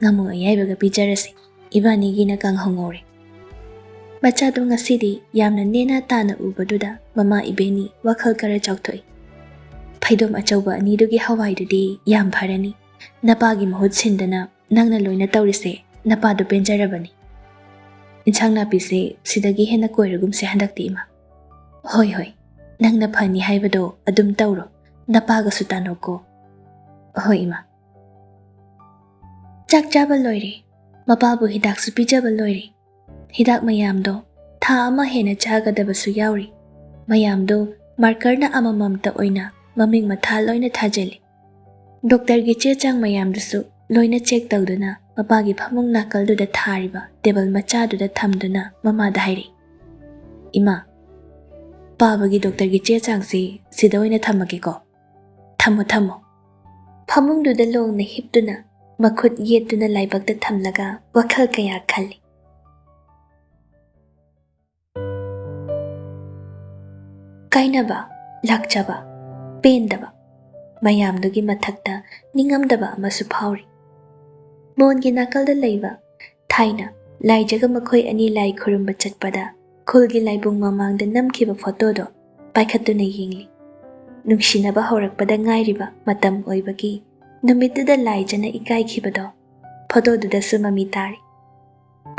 ꯉꯥꯃꯨ ꯑꯌꯥꯏꯕꯒ ꯄꯤꯖꯔꯁꯤ꯫ ꯏꯕꯥꯅꯤꯒꯤꯅ ꯀꯥꯡꯍꯧ ꯉꯧꯔꯦ꯫" ꯃꯆꯥꯗꯣ ꯉꯁꯤꯗꯤ ꯌꯥꯝꯅ ꯅꯦꯅꯥ ꯇꯥꯅ ꯎꯕꯗꯨꯗ ꯃꯃꯥ ꯏꯕꯦꯟꯅꯤ ꯋꯥꯈꯜ ꯈꯔ ꯆꯥꯎꯊꯣꯛꯏ꯫ "ꯐꯩꯗꯣꯝ ꯑꯆꯧꯕ ꯑꯅꯤꯗꯨꯒꯤ ꯍꯋꯥꯏꯗꯨꯗꯤ ꯌꯥꯝ ꯐꯔꯅꯤ꯫ ꯅꯄꯥꯒꯤ ꯃꯍꯨꯠ ꯁꯤꯟꯗꯅ ꯅꯪꯅ ꯂꯣꯏꯅ ꯇꯧꯔꯤꯁꯦ ꯅꯄꯥꯗꯣ ꯄꯦꯟꯖꯔꯕꯅꯤ꯫ ꯏꯟꯁꯥꯡ ꯅꯥꯄꯤꯁꯦ ꯁꯤꯗꯒꯤ ꯍꯦꯟꯅ ꯀꯣꯏꯔꯒꯨꯝꯁꯦ ꯍꯟꯗꯛꯇꯤ, ꯏꯃꯥ꯫" "ꯍꯣꯏ, ꯍꯣꯏ, ꯅꯪꯅ ꯐꯅꯤ ꯍꯥꯏꯕꯗꯣ ꯑꯗꯨꯝ ꯇꯧꯔꯣ꯫ ꯅꯄꯥꯒꯁꯨ ꯇꯥꯟꯅꯧꯀꯣ꯫" "ꯍꯣꯏ, ꯏꯃꯥ꯫" ꯆꯥꯛ ꯆꯥꯕ ꯂꯣꯏꯔꯦ꯫ ꯃꯄꯥꯕꯨ ꯍꯤꯗꯥꯛꯁꯨ ꯄꯤꯖꯕ ꯂꯣꯏꯔꯦ꯫ ꯍꯤꯗꯥꯛ ꯃꯌꯥꯝꯗꯣ ꯊꯥ ꯑꯃ ꯍꯦꯟꯅ ꯆꯥꯒꯗꯕꯁꯨ ꯌꯥꯎꯔꯤ꯫ ꯃꯌꯥꯝꯗꯣ ꯃꯥꯔꯀꯔꯅ ꯑꯃꯃꯝꯇ ꯑꯣꯏꯅ ꯃꯃꯤꯡ ꯃꯊꯥ ꯂꯣꯏꯅ ꯊꯥꯖꯤꯜꯂꯤ꯫ ꯗꯣꯛꯇꯔꯒꯤ ꯆꯦ ꯆꯥꯡ ꯃꯌꯥꯝꯗꯨꯁꯨ ꯂꯣꯏꯅ ꯆꯦꯛ ꯇꯧꯗꯨꯅ ꯃꯄꯥꯒꯤ ꯐꯃꯨꯡ ꯅꯥꯀꯜꯗꯨꯗ ꯊꯥꯔꯤꯕ ꯇꯦꯕꯜ ꯃꯆꯥꯗꯨꯗ ꯊꯝꯗꯨꯅ ꯃꯃꯥꯗ ꯍꯥꯏꯔꯛꯏ, "ꯏꯃꯥ, ꯄꯥꯕꯒꯤ ꯗꯣꯛꯇꯔꯒꯤ ꯆꯦ ꯆꯥꯡꯁꯤ ꯁꯤꯗ ꯑꯣꯏꯅ ꯊꯝꯃꯒꯦꯀꯣ꯫" "ꯊꯝꯃꯣ, ꯊꯝꯃꯣ꯫" ꯐꯃꯨꯡꯗꯨꯗ ꯂꯣꯡꯅ ꯍꯤꯞꯇꯨꯅ ꯃꯈꯨꯠ ꯌꯦꯠꯇꯨꯅ ꯂꯥꯏꯕꯛꯇ ꯊꯝꯂꯒ ꯋꯥꯈꯜ ꯀꯌꯥ ꯈꯜꯂꯤ꯫ ꯀꯥꯏꯅꯕ, ꯂꯥꯛꯆꯕ, ꯄꯦꯟꯗꯕ, ꯃꯌꯥꯝꯗꯨꯒꯤ ꯃꯊꯛꯇ ꯅꯤꯡꯉꯝꯗꯕ ꯑꯃꯁꯨ ꯐꯥꯎꯔꯤ꯫ ꯃꯣꯟꯒꯤ ꯅꯥꯀꯜꯗ ꯂꯩꯕ ꯊꯥꯏꯅ ꯂꯥꯏꯖꯒ ꯃꯈꯣꯏ ꯑꯅꯤ ꯂꯥꯏ ꯈꯨꯔꯨꯝꯕ ꯆꯠꯄꯗ ꯈꯨꯜꯒꯤ ꯂꯥꯏꯕꯨꯡ ꯃꯃꯥꯡꯗ ꯅꯝꯈꯤꯕ ꯐꯣꯇꯣꯗꯣ ꯄꯥꯏꯈꯠꯇꯨꯅ ꯌꯦꯡꯂꯤ꯫ ꯅꯨꯡꯁꯤꯅꯕ ꯍꯧꯔꯛꯄꯗ ꯉꯥꯏꯔꯤꯕ ꯃꯇꯝ ꯑꯣꯏꯕꯒꯤ ꯅꯨꯃꯤꯠꯇꯨꯗ ꯂꯥꯏꯖꯅ ꯏꯀꯥꯏꯈꯤꯕꯗꯣ ꯐꯣꯇꯣꯗꯨꯗꯁꯨ ꯃꯃꯤ ꯇꯥꯔꯤ꯫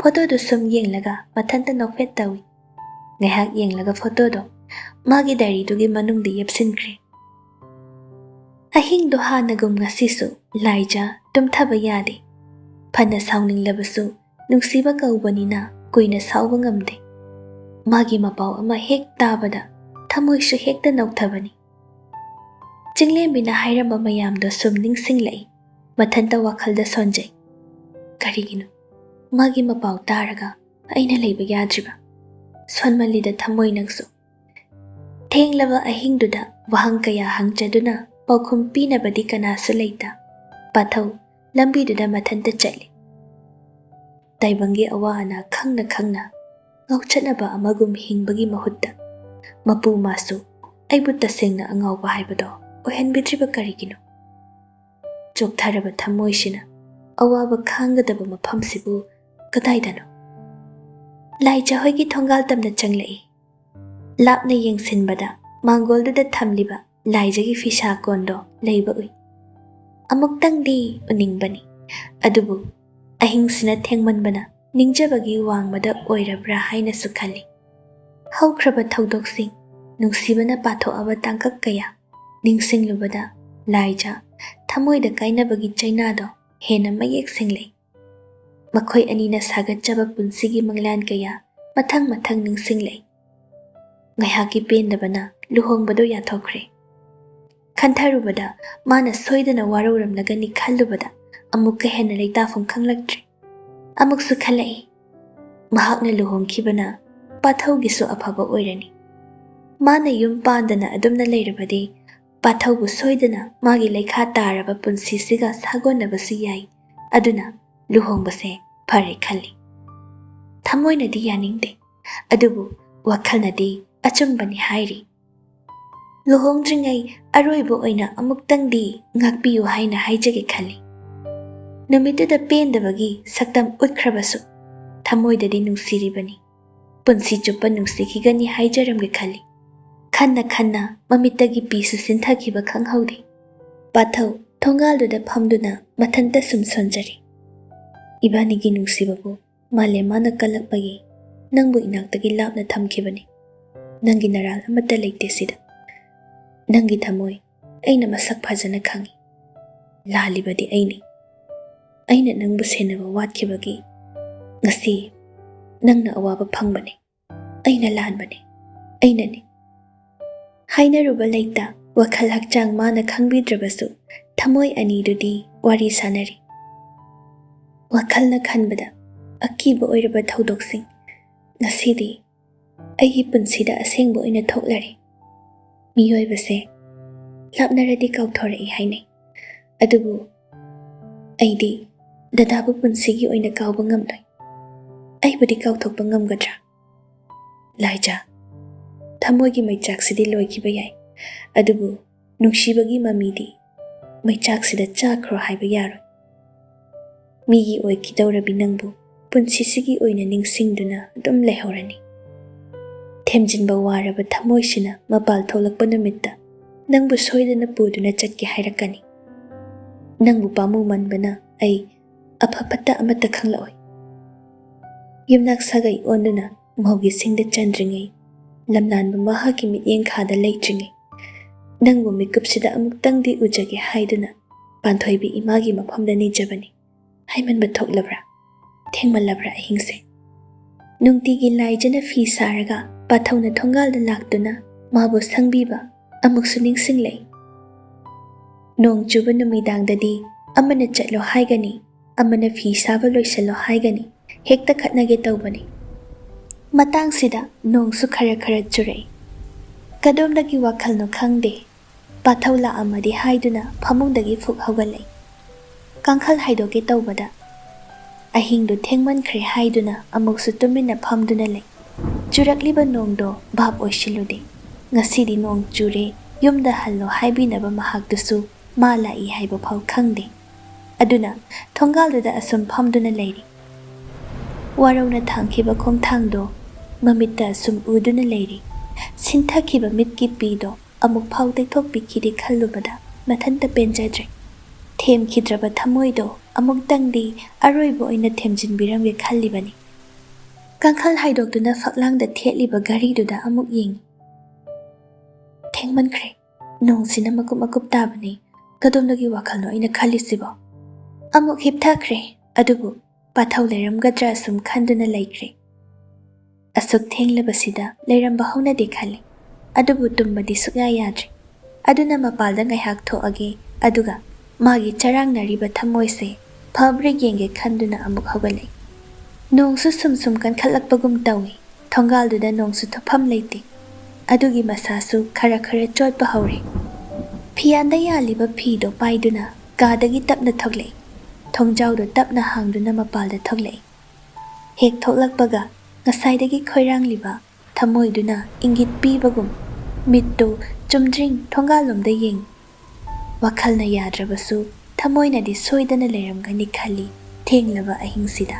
ꯐꯣꯇꯣꯗꯨ ꯁꯨꯝ ꯌꯦꯡꯂꯒ ꯃꯊꯟꯇ ꯅꯣꯛꯐꯦꯠ ꯇꯧꯏ꯫ ꯉꯥꯏꯍꯥꯛ ꯌꯦꯡꯂꯒ ꯐꯣꯇꯣꯗꯣ ꯃꯥꯒꯤ ꯗꯥꯏꯔꯤꯗꯨꯒꯤ ꯃꯅꯨꯡꯗ ꯌꯦꯞꯁꯤꯟꯈ꯭ꯔꯦ꯫ ꯑꯍꯤꯡꯗꯣ ꯍꯥꯟꯅꯒꯨꯝ ꯉꯁꯤꯁꯨ ꯂꯥꯏꯖ ꯇꯨꯝꯊꯕ ꯌꯥꯗꯦ꯫ ꯐꯅ ꯁꯥꯎꯅꯤꯡꯂꯕꯁꯨ ꯅꯨꯡꯁꯤꯕ ꯀꯧꯕꯅꯤꯅ ꯀꯨꯏꯅ ꯁꯥꯎꯕ ꯉꯝꯗꯦ꯫ ꯃꯥꯒꯤ ꯃꯄꯥꯎ ꯑꯃ ꯍꯦꯛ ꯇꯥꯕꯗ ꯊꯃꯣꯏꯁꯨ ꯍꯦꯛꯇ ꯅꯧꯊꯕꯅꯤ꯫ ꯆꯤꯡꯂꯦꯝꯕꯤꯅ ꯍꯥꯏꯔꯝꯕ ꯃꯌꯥꯝꯗꯣ ꯁꯨꯝ ꯅꯤꯡꯁꯤꯡꯂꯛꯏ꯫ ꯃꯊꯟꯇ ꯋꯥꯈꯜꯗ ꯁꯣꯟꯖꯩ꯫ ꯀꯔꯤꯒꯤꯅꯣ ꯃꯥꯒꯤ ꯃꯄꯥꯎ ꯇꯥꯔꯒ ꯑꯩꯅ ꯂꯩꯕ ꯌꯥꯗ꯭ꯔꯤꯕ? ꯁꯣꯟꯃꯜꯂꯤꯗ ꯊꯃꯣꯏ ꯅꯪꯁꯨ꯫ ꯊꯦꯡꯂꯕ ꯑꯍꯤꯡꯗꯨꯗ ꯋꯥꯍꯪ ꯀꯌꯥ ꯍꯪꯖꯗꯨꯅ ꯄꯥꯎꯈꯨꯝ ꯄꯤꯅꯕꯗꯤ ꯀꯅꯥꯁꯨ ꯂꯩꯇ꯫ ꯄꯥꯊꯧ ꯂꯝꯕꯤꯗꯨꯗ ꯃꯊꯟꯇ ꯆꯠꯂꯤ꯫ ꯇꯥꯏꯕꯪꯒꯤ ꯑꯋꯥ ꯑꯅꯥ ꯈꯪꯅ ꯈꯪꯅ ꯉꯥꯎꯆꯠꯅꯕ ꯑꯃꯒꯨꯝ ꯍꯤꯡꯕꯒꯤ ꯃꯍꯨꯠꯇ ꯃꯄꯨ ꯃꯥꯁꯨ ꯑꯩꯕꯨ ꯇꯁꯦꯡꯅ ꯑꯉꯥꯎꯕ ꯍꯥꯏꯕꯗꯣ ꯑꯣꯏꯍꯟꯕꯤꯗ꯭ꯔꯤꯕ ꯀꯔꯤꯒꯤꯅꯣ? ꯆꯣꯛꯊꯔꯕ ꯊꯃꯣꯏꯁꯤꯅ ꯑꯋꯥꯕ ꯈꯥꯡꯒꯗꯕ ꯃꯐꯝꯁꯤꯕꯨ ꯀꯗꯥꯏꯗꯅꯣ? ꯂꯥꯏꯖ ꯍꯣꯏꯒꯤ ꯊꯣꯡꯒꯥꯜ ꯇꯝꯅ ꯆꯪꯂꯛꯏ꯫ ꯂꯥꯞꯅ ꯌꯦꯡꯁꯤꯟꯕꯗ ꯃꯥꯡꯒꯣꯜꯗꯨꯗ ꯊꯝꯂꯤꯕ ꯂꯥꯏꯖꯒꯤ ꯐꯤꯁꯥ ꯀꯣꯟꯗꯣ ꯂꯩꯕ ꯎꯏ꯫ ꯑꯃꯨꯛꯇꯪꯗꯤ ꯎꯅꯤꯡꯕꯅꯤ, ꯑꯗꯨꯕꯨ ꯑꯍꯤꯡꯁꯤꯅ ꯊꯦꯡꯃꯟꯕꯅ ꯅꯤꯡꯖꯕꯒꯤ ꯋꯥꯡꯃꯗ ꯑꯣꯏꯔꯕ꯭ꯔꯥ ꯍꯥꯏꯅꯁꯨ ꯈꯜꯂꯤ꯫ ꯍꯧꯈ꯭ꯔꯕ ꯊꯧꯗꯣꯛꯁꯤꯡ, ꯅꯨꯡꯁꯤꯕꯅ ꯄꯥꯊꯣꯛꯑꯕ ꯇꯥꯡꯀꯛ ꯀꯌꯥ ꯅꯤꯡꯁꯤꯡꯂꯨꯕꯗ ꯂꯥꯏꯖ ꯊꯃꯣꯏꯗ ꯀꯥꯏꯅꯕꯒꯤ ꯆꯩꯅꯥꯗꯣ ꯍꯦꯟꯅ ꯃꯌꯦꯛ ꯁꯦꯡꯂꯛꯏ꯫ ꯃꯈꯣꯏ ꯑꯅꯤꯅ ꯁꯥꯒꯠꯆꯕ ꯄꯨꯟꯁꯤꯒꯤ ꯃꯪꯂꯥꯟ ꯀꯌꯥ ꯃꯊꯪ ꯃꯊꯪ ꯅꯤꯡꯁꯤꯡꯂꯛꯏ꯫ ꯉꯥꯏꯍꯥꯛꯀꯤ ꯄꯦꯟꯗꯕꯅ ꯂꯨꯍꯣꯡꯕꯗꯣ ꯌꯥꯊꯣꯛꯈ꯭ꯔꯦ꯫ ꯈꯟꯊꯔꯨꯕꯗ ꯃꯥꯅ ꯁꯣꯏꯗꯅ ꯋꯥꯔꯧꯔꯝꯂꯒꯅꯤ ꯈꯜꯂꯨꯕꯗ ꯑꯃꯨꯛꯀ ꯍꯦꯟꯅ ꯂꯩꯇꯥꯐꯝ ꯈꯪꯂꯛꯇ꯭ꯔꯦ꯫ ꯑꯃꯨꯛꯁꯨ ꯈꯜꯂꯛꯏ, ꯃꯍꯥꯛꯅ ꯂꯨꯍꯣꯡꯈꯤꯕꯅ ꯄꯥꯊꯧꯒꯤꯁꯨ ꯑꯐꯕ ꯑꯣꯏꯔꯅꯤ꯫ ꯃꯥꯅ ꯌꯨꯝ ꯄꯥꯟꯗꯅ ꯑꯗꯨꯝꯅ ꯂꯩꯔꯕꯗꯤ ꯄꯥꯊꯧꯕꯨ ꯁꯣꯏꯗꯅ ꯃꯥꯒꯤ ꯂꯩꯈꯥ ꯇꯥꯔꯕ ꯄꯨꯟꯁꯤꯁꯤꯒ ꯁꯥꯒꯣꯟꯅꯕꯁꯨ ꯌꯥꯏ꯫ ꯑꯗꯨꯅ ꯂꯨꯍꯣꯡꯕꯁꯦ ꯐꯔꯦ ꯈꯜꯂꯤ꯫ ꯊꯃꯣꯏꯅꯗꯤ ꯌꯥꯅꯤꯡꯗꯦ, ꯑꯗꯨꯕꯨ ꯋꯥꯈꯜꯅꯗꯤ ꯑꯆꯨꯝꯕꯅꯤ ꯍꯥꯏꯔꯤ꯫ ꯂꯨꯍꯣꯡꯗ꯭ꯔꯤꯉꯩ ꯑꯔꯣꯏꯕ ꯑꯣꯏꯅ ꯑꯃꯨꯛꯇꯪꯗꯤ ꯉꯥꯛꯄꯤꯌꯨ ꯍꯥꯏꯅ ꯍꯥꯏꯖꯒꯦ ꯈꯜꯂꯤ꯫ ꯅꯨꯃꯤꯠꯇꯨꯗ ꯄꯦꯟꯗꯕꯒꯤ ꯁꯛꯇꯝ ꯎꯠꯈ꯭ꯔꯕꯁꯨ, ꯊꯃꯣꯏꯗꯗꯤ ꯅꯨꯡꯁꯤꯔꯤꯕꯅꯤ꯫ ꯄꯨꯟꯁꯤ ꯆꯨꯞꯄ ꯅꯨꯡꯁꯤꯈꯤꯒꯅꯤ ꯍꯥꯏꯖꯔꯝꯒꯦ ꯈꯜꯂꯤ꯫ ꯈꯟꯅ ꯈꯟꯅ ꯃꯃꯤꯠꯇꯒꯤ ꯄꯤꯁꯨ ꯁꯤꯟꯊꯈꯤꯕ ꯈꯪꯍꯧꯗꯦ꯫ ꯄꯥꯊꯧ ꯊꯣꯡꯒꯥꯜꯗꯨꯗ ꯐꯝꯗꯨꯅ ꯃꯊꯟꯇ ꯁꯨꯝ ꯁꯣꯟꯖꯔꯤ꯫ ꯏꯕꯥꯅꯤꯒꯤ ꯅꯨꯡꯁꯤꯕꯕꯨ ꯃꯥꯂꯦꯝ ꯃꯥꯅ ꯀꯜꯂꯛꯄꯒꯤ ꯅꯪꯕꯨ ꯏꯅꯥꯛꯇꯒꯤ ꯂꯥꯞꯅ ꯊꯝꯈꯤꯕꯅꯤ꯫ ꯅꯪꯒꯤ ꯅꯔꯥꯜ ꯑꯃꯠꯇ ꯂꯩꯇꯦ ꯁꯤꯗ꯫ ꯅꯪꯒꯤ ꯊꯃꯣꯏ ꯑꯩꯅ ꯃꯁꯛ ꯐꯖꯅ ꯈꯪꯏ꯫ ꯂꯥꯜꯂꯤꯕꯗꯤ ꯑꯩꯅꯤ꯫ ꯑꯩꯅ ꯅꯪꯕꯨ ꯁꯦꯟꯅꯕ ꯋꯥꯠꯈꯤꯕꯒꯤ ꯉꯁꯤ ꯅꯪꯅ ꯑꯋꯥꯕ ꯐꯪꯕꯅꯤ꯫ ꯑꯩꯅ ꯂꯥꯟꯕꯅꯤ꯫ ꯑꯩꯅꯅꯤ꯫ ꯍꯥꯏꯅꯔꯨꯕ ꯂꯩꯇ, ꯋꯥꯈꯜ ꯍꯛꯆꯥꯡ ꯃꯥꯅ ꯈꯪꯕꯤꯗ꯭ꯔꯕꯁꯨ ꯊꯃꯣꯏ ꯑꯅꯤꯗꯨꯗꯤ ꯋꯥꯔꯤ ꯁꯥꯟꯅꯔꯤ꯫ ꯋꯥꯈꯜꯅ ꯈꯟꯕꯗ ꯑꯀꯤꯕ ꯑꯣꯏꯔꯕ ꯊꯧꯗꯣꯛꯁꯤꯡ ꯉꯁꯤꯗꯤ ꯑꯩꯒꯤ ꯄꯨꯟꯁꯤꯗ ꯑꯁꯦꯡꯕ ꯑꯣꯏꯅ ꯊꯣꯛꯂꯔꯦ꯫ ꯃꯤꯑꯣꯏꯕꯁꯦ ꯂꯥꯞꯅꯔꯗꯤ ꯀꯥꯎꯊꯣꯔꯛꯏ ꯍꯥꯏꯅꯩ, ꯑꯗꯨꯕꯨ ꯑꯩꯗꯤ ꯗꯗꯥꯕꯨ ꯄꯨꯟꯁꯤꯒꯤ ꯑꯣꯏꯅ ꯀꯥꯎꯕ ꯉꯝꯂꯣꯏ꯫ ꯑꯩꯕꯨꯗꯤ ꯀꯥꯎꯊꯣꯛꯄ ꯉꯝꯒꯗ꯭ꯔꯥ? ꯂꯥꯏꯖꯥ, ꯊꯃꯣꯏꯒꯤ ꯃꯩꯆꯥꯛꯁꯤꯗꯤ ꯂꯣꯏꯈꯤꯕ ꯌꯥꯏ, ꯑꯗꯨꯕꯨ ꯅꯨꯡꯁꯤꯕꯒꯤ ꯃꯃꯤꯗꯤ ꯃꯩꯆꯥꯛꯁꯤꯗ ꯆꯥꯈ꯭ꯔꯣ ꯍꯥꯏꯕ ꯌꯥꯔꯣꯏ꯫ ꯃꯤꯒꯤ ꯑꯣꯏꯈꯤꯗꯧꯔꯕꯤ ꯅꯪꯕꯨ ꯄꯨꯟꯁꯤꯁꯤꯒꯤ ꯑꯣꯏꯅ ꯅꯤꯡꯁꯤꯡꯗꯨꯅ ꯑꯗꯨꯝ ꯂꯩꯍꯧꯔꯅꯤ꯫ ꯊꯦꯝꯖꯤꯟꯕ ꯋꯥꯔꯕ ꯊꯃꯣꯏꯁꯤꯅ ꯃꯄꯥꯜ ꯊꯣꯛꯂꯛꯄ ꯅꯨꯃꯤꯠꯇ ꯅꯪꯕꯨ ꯁꯣꯏꯗꯅ ꯄꯨꯗꯨꯅ ꯆꯠꯀꯦ ꯍꯥꯏꯔꯛꯀꯅꯤ꯫ ꯅꯪꯕꯨ ꯄꯥꯝꯃꯨꯃꯟꯕꯅ ꯑꯩ ꯑꯐ ꯐꯠꯇ ꯑꯃꯠꯇ ꯈꯪꯂꯛꯑꯣꯏ꯫ ꯌꯨꯝꯅꯥꯛ ꯁꯥꯒꯩ ꯑꯣꯟꯗꯨꯅ ꯃꯧꯒꯤ ꯁꯤꯡꯗ ꯆꯟꯗ꯭ꯔꯤꯉꯩ, ꯂꯝꯂꯥꯟꯕ ꯃꯍꯥꯛꯀꯤ ꯃꯤꯠꯌꯦꯡ ꯈꯥꯗ ꯂꯩꯇ꯭ꯔꯤꯉꯩ, ꯅꯪꯕꯨ ꯃꯤꯀꯨꯞꯁꯤꯗ ꯑꯃꯨꯛꯇꯪꯗꯤ ꯎꯖꯒꯦ ꯍꯥꯏꯗꯨꯅ ꯄꯥꯟꯊꯣꯏꯕꯤ ꯏꯃꯥꯒꯤ ꯃꯐꯝꯗ ꯅꯤꯖꯕꯅꯤ꯫ ꯍꯥꯏꯃꯟꯕ ꯊꯣꯛꯂꯕ꯭ꯔꯥ? ꯊꯦꯡꯃꯜꯂꯕ꯭ꯔꯥ ꯑꯍꯤꯡꯁꯦ? ꯅꯨꯡꯇꯤꯒꯤ ꯂꯥꯏꯖꯅ ꯐꯤ ꯁꯥꯔꯒ ꯄꯥꯊꯧꯅ ꯊꯣꯡꯒꯥꯜꯗ ꯂꯥꯛꯇꯨꯅ ꯃꯥꯕꯨ ꯁꯪꯕꯤꯕ ꯑꯃꯨꯛꯁꯨ ꯅꯤꯡꯁꯤꯡꯂꯛꯏ꯫ ꯅꯣꯡ ꯆꯨꯕ ꯅꯨꯃꯤꯗꯥꯡꯗꯗꯤ ꯑꯃꯅ ꯆꯠꯂꯣ ꯍꯥꯏꯒꯅꯤ, ꯑꯃꯅ ꯐꯤ ꯁꯥꯕ ꯂꯣꯏꯁꯤꯜꯂꯣ ꯍꯥꯏꯒꯅꯤ, ꯍꯦꯛꯇ ꯈꯠꯅꯒꯦ ꯇꯧꯕꯅꯤ꯫ ꯃꯇꯥꯡꯁꯤꯗ ꯅꯣꯡꯁꯨ ꯈꯔ ꯈꯔ ꯆꯨꯔꯛꯏ꯫ ꯀꯗꯣꯝꯗꯒꯤ ꯋꯥꯈꯜꯅꯣ ꯈꯪꯗꯦ, ꯄꯥꯊꯧ ꯂꯥꯛꯑꯝꯃꯗꯤ ꯍꯥꯏꯗꯨꯅ ꯐꯃꯨꯡꯗꯒꯤ ꯐꯨꯛ ꯍꯧꯒꯠꯂꯛꯏ꯫ ꯀꯥꯡꯈꯜ ꯍꯥꯏꯗꯣꯛꯀꯦ ꯇꯧꯕꯗ ꯑꯍꯤꯡꯗꯨ ꯊꯦꯡꯃꯟꯈ꯭ꯔꯦ ꯍꯥꯏꯗꯨꯅ ꯑꯃꯨꯛꯁꯨ ꯇꯨꯃꯤꯟꯅ ꯐꯝꯗꯨꯅ ꯂꯩ꯫ ꯆꯨꯔꯛꯂꯤꯕ ꯅꯣꯡꯗꯣ ꯚꯥꯞ ꯑꯣꯏꯁꯤꯜꯂꯨꯗꯦ꯫ ꯉꯁꯤꯗꯤ ꯅꯣꯡ ꯆꯨꯔꯦ, ꯌꯨꯝꯗ ꯍꯜꯂꯣ ꯍꯥꯏꯕꯤꯅꯕ ꯃꯍꯥꯛꯇꯨꯁꯨ ꯃꯥ ꯂꯥꯛꯏ ꯍꯥꯏꯕ ꯐꯥꯎ ꯈꯪꯗꯦ꯫ ꯑꯗꯨꯅ ꯊꯣꯡꯒꯥꯜꯗꯨꯗ ꯑꯁꯨꯝ ꯐꯝꯗꯨꯅ ꯂꯩꯔꯤ꯫ ꯋꯥꯔꯧꯅ ꯊꯥꯡꯈꯤꯕ ꯈꯣꯡꯊꯥꯡꯗꯣ ꯃꯃꯤꯠꯇ ꯑꯁꯨꯝ ꯎꯗꯨꯅ ꯂꯩꯔꯤ꯫ ꯁꯤꯟꯊꯈꯤꯕ ꯃꯤꯠꯀꯤ ꯄꯤꯗꯣ ꯑꯃꯨꯛ ꯐꯥꯎ ꯇꯩꯊꯣꯛꯄꯤꯈꯤꯗꯦ ꯈꯜꯂꯨꯕꯗ ꯃꯊꯟꯇ ꯄꯦꯟꯖꯗ꯭ꯔꯦ꯫ ꯊꯦꯝꯈꯤꯗ꯭ꯔꯕ ꯊꯃꯣꯏꯗꯣ ꯑꯃꯨꯛꯇꯪꯗꯤ ꯑꯔꯣꯏꯕ ꯑꯣꯏꯅ ꯊꯦꯝꯖꯤꯟꯕꯤꯔꯝꯒꯦ ꯈꯜꯂꯤꯕꯅꯤ꯫ ꯀꯥꯡꯈꯜ ꯍꯥꯏꯗꯣꯛꯇꯨꯅ ꯐꯛꯂꯥꯡꯗ ꯊꯦꯠꯂꯤꯕ ꯘꯔꯤꯗꯨꯗ ꯑꯃꯨꯛ ꯌꯦꯡꯉꯤ꯫ ꯊꯦꯡꯃꯟꯈ꯭ꯔꯦ꯫ ꯅꯣꯡꯁꯤꯅ ꯃꯀꯨꯞ ꯃꯀꯨꯞ ꯇꯥꯕꯅꯤ꯫ ꯀꯗꯣꯝꯗꯒꯤ ꯋꯥꯈꯜꯅꯣ ꯑꯩꯅ ꯈꯜꯂꯤꯁꯤꯕꯣ? ꯑꯃꯨꯛ ꯍꯤꯞꯊꯈ꯭ꯔꯦ꯫ ꯑꯗꯨꯕꯨ ꯄꯥꯊꯧ ꯂꯩꯔꯝꯒꯗ꯭ꯔꯥ ꯁꯨꯝ ꯈꯟꯗꯨꯅ ꯂꯩꯈ꯭ꯔꯦ꯫ ꯑꯁꯨꯛ ꯊꯦꯡꯂꯕꯁꯤꯗ ꯂꯩꯔꯝꯕ ꯍꯧꯅꯗꯦ ꯈꯜꯂꯤ꯫ ꯑꯗꯨꯕꯨ ꯇꯨꯝꯕꯗꯤ ꯁꯨꯛꯌꯥ ꯌꯥꯗ꯭ꯔꯦ꯫ ꯑꯗꯨꯅ ꯃꯄꯥꯜꯗ ꯉꯥꯏꯍꯥꯛ ꯊꯣꯛꯑꯒꯦ, ꯑꯗꯨꯒ ꯃꯥꯒꯤ ꯆꯔꯥꯡꯅꯔꯤꯕ ꯊꯃꯣꯏꯁꯦ ꯐꯕ꯭ꯔꯥ ꯌꯦꯡꯒꯦ ꯈꯟꯗꯨꯅ ꯑꯃꯨꯛ ꯍꯧꯒꯠꯂꯛꯏ꯫ ꯅꯣꯡꯁꯨ ꯁꯨꯝ ꯁꯨꯝ ꯀꯟꯈꯠꯂꯛꯄꯒꯨꯝ ꯇꯧꯏ꯫ ꯊꯣꯡꯒꯥꯜꯗꯨꯗ ꯅꯣꯡꯁꯨ ꯊꯣꯛꯐꯝ ꯂꯩꯇꯦ꯫ ꯑꯗꯨꯒꯤ ꯃꯁꯥꯁꯨ ꯈꯔ ꯈꯔ ꯆꯣꯠꯄ ꯍꯧꯔꯦ꯫ ꯐꯤꯌꯥꯟꯗ ꯌꯥꯜꯂꯤꯕ ꯐꯤꯗꯣ ꯄꯥꯏꯗꯨꯅ ꯀꯥꯗꯒꯤ ꯇꯞꯅ ꯊꯣꯛꯂꯛꯏ꯫ ꯊꯣꯡꯖꯥꯎꯗꯣ ꯇꯞꯅ ꯍꯥꯡꯗꯨꯅ ꯃꯄꯥꯜꯗ ꯊꯣꯛꯂꯛꯏ꯫ ꯍꯦꯛ ꯊꯣꯛꯂꯛꯄꯒ ꯉꯁꯥꯏꯗꯒꯤ ꯈꯣꯏꯔꯥꯡꯂꯤꯕ ꯊꯃꯣꯏꯗꯨꯅ ꯏꯪꯒꯤꯠ ꯄꯤꯕꯒꯨꯝ ꯃꯤꯠꯇꯨ ꯆꯨꯝꯗ꯭ꯔꯤꯡ ꯊꯣꯡꯒꯥꯜꯂꯣꯝꯗ ꯌꯦꯡꯏ꯫ ꯋꯥꯈꯜꯅ ꯌꯥꯗ꯭ꯔꯕꯁꯨ ꯊꯃꯣꯏꯅꯗꯤ ꯁꯣꯏꯗꯅ ꯂꯩꯔꯝꯒꯅꯤ ꯈꯜꯂꯤ ꯊꯦꯡꯂꯕ ꯑꯍꯤꯡꯁꯤꯗ꯫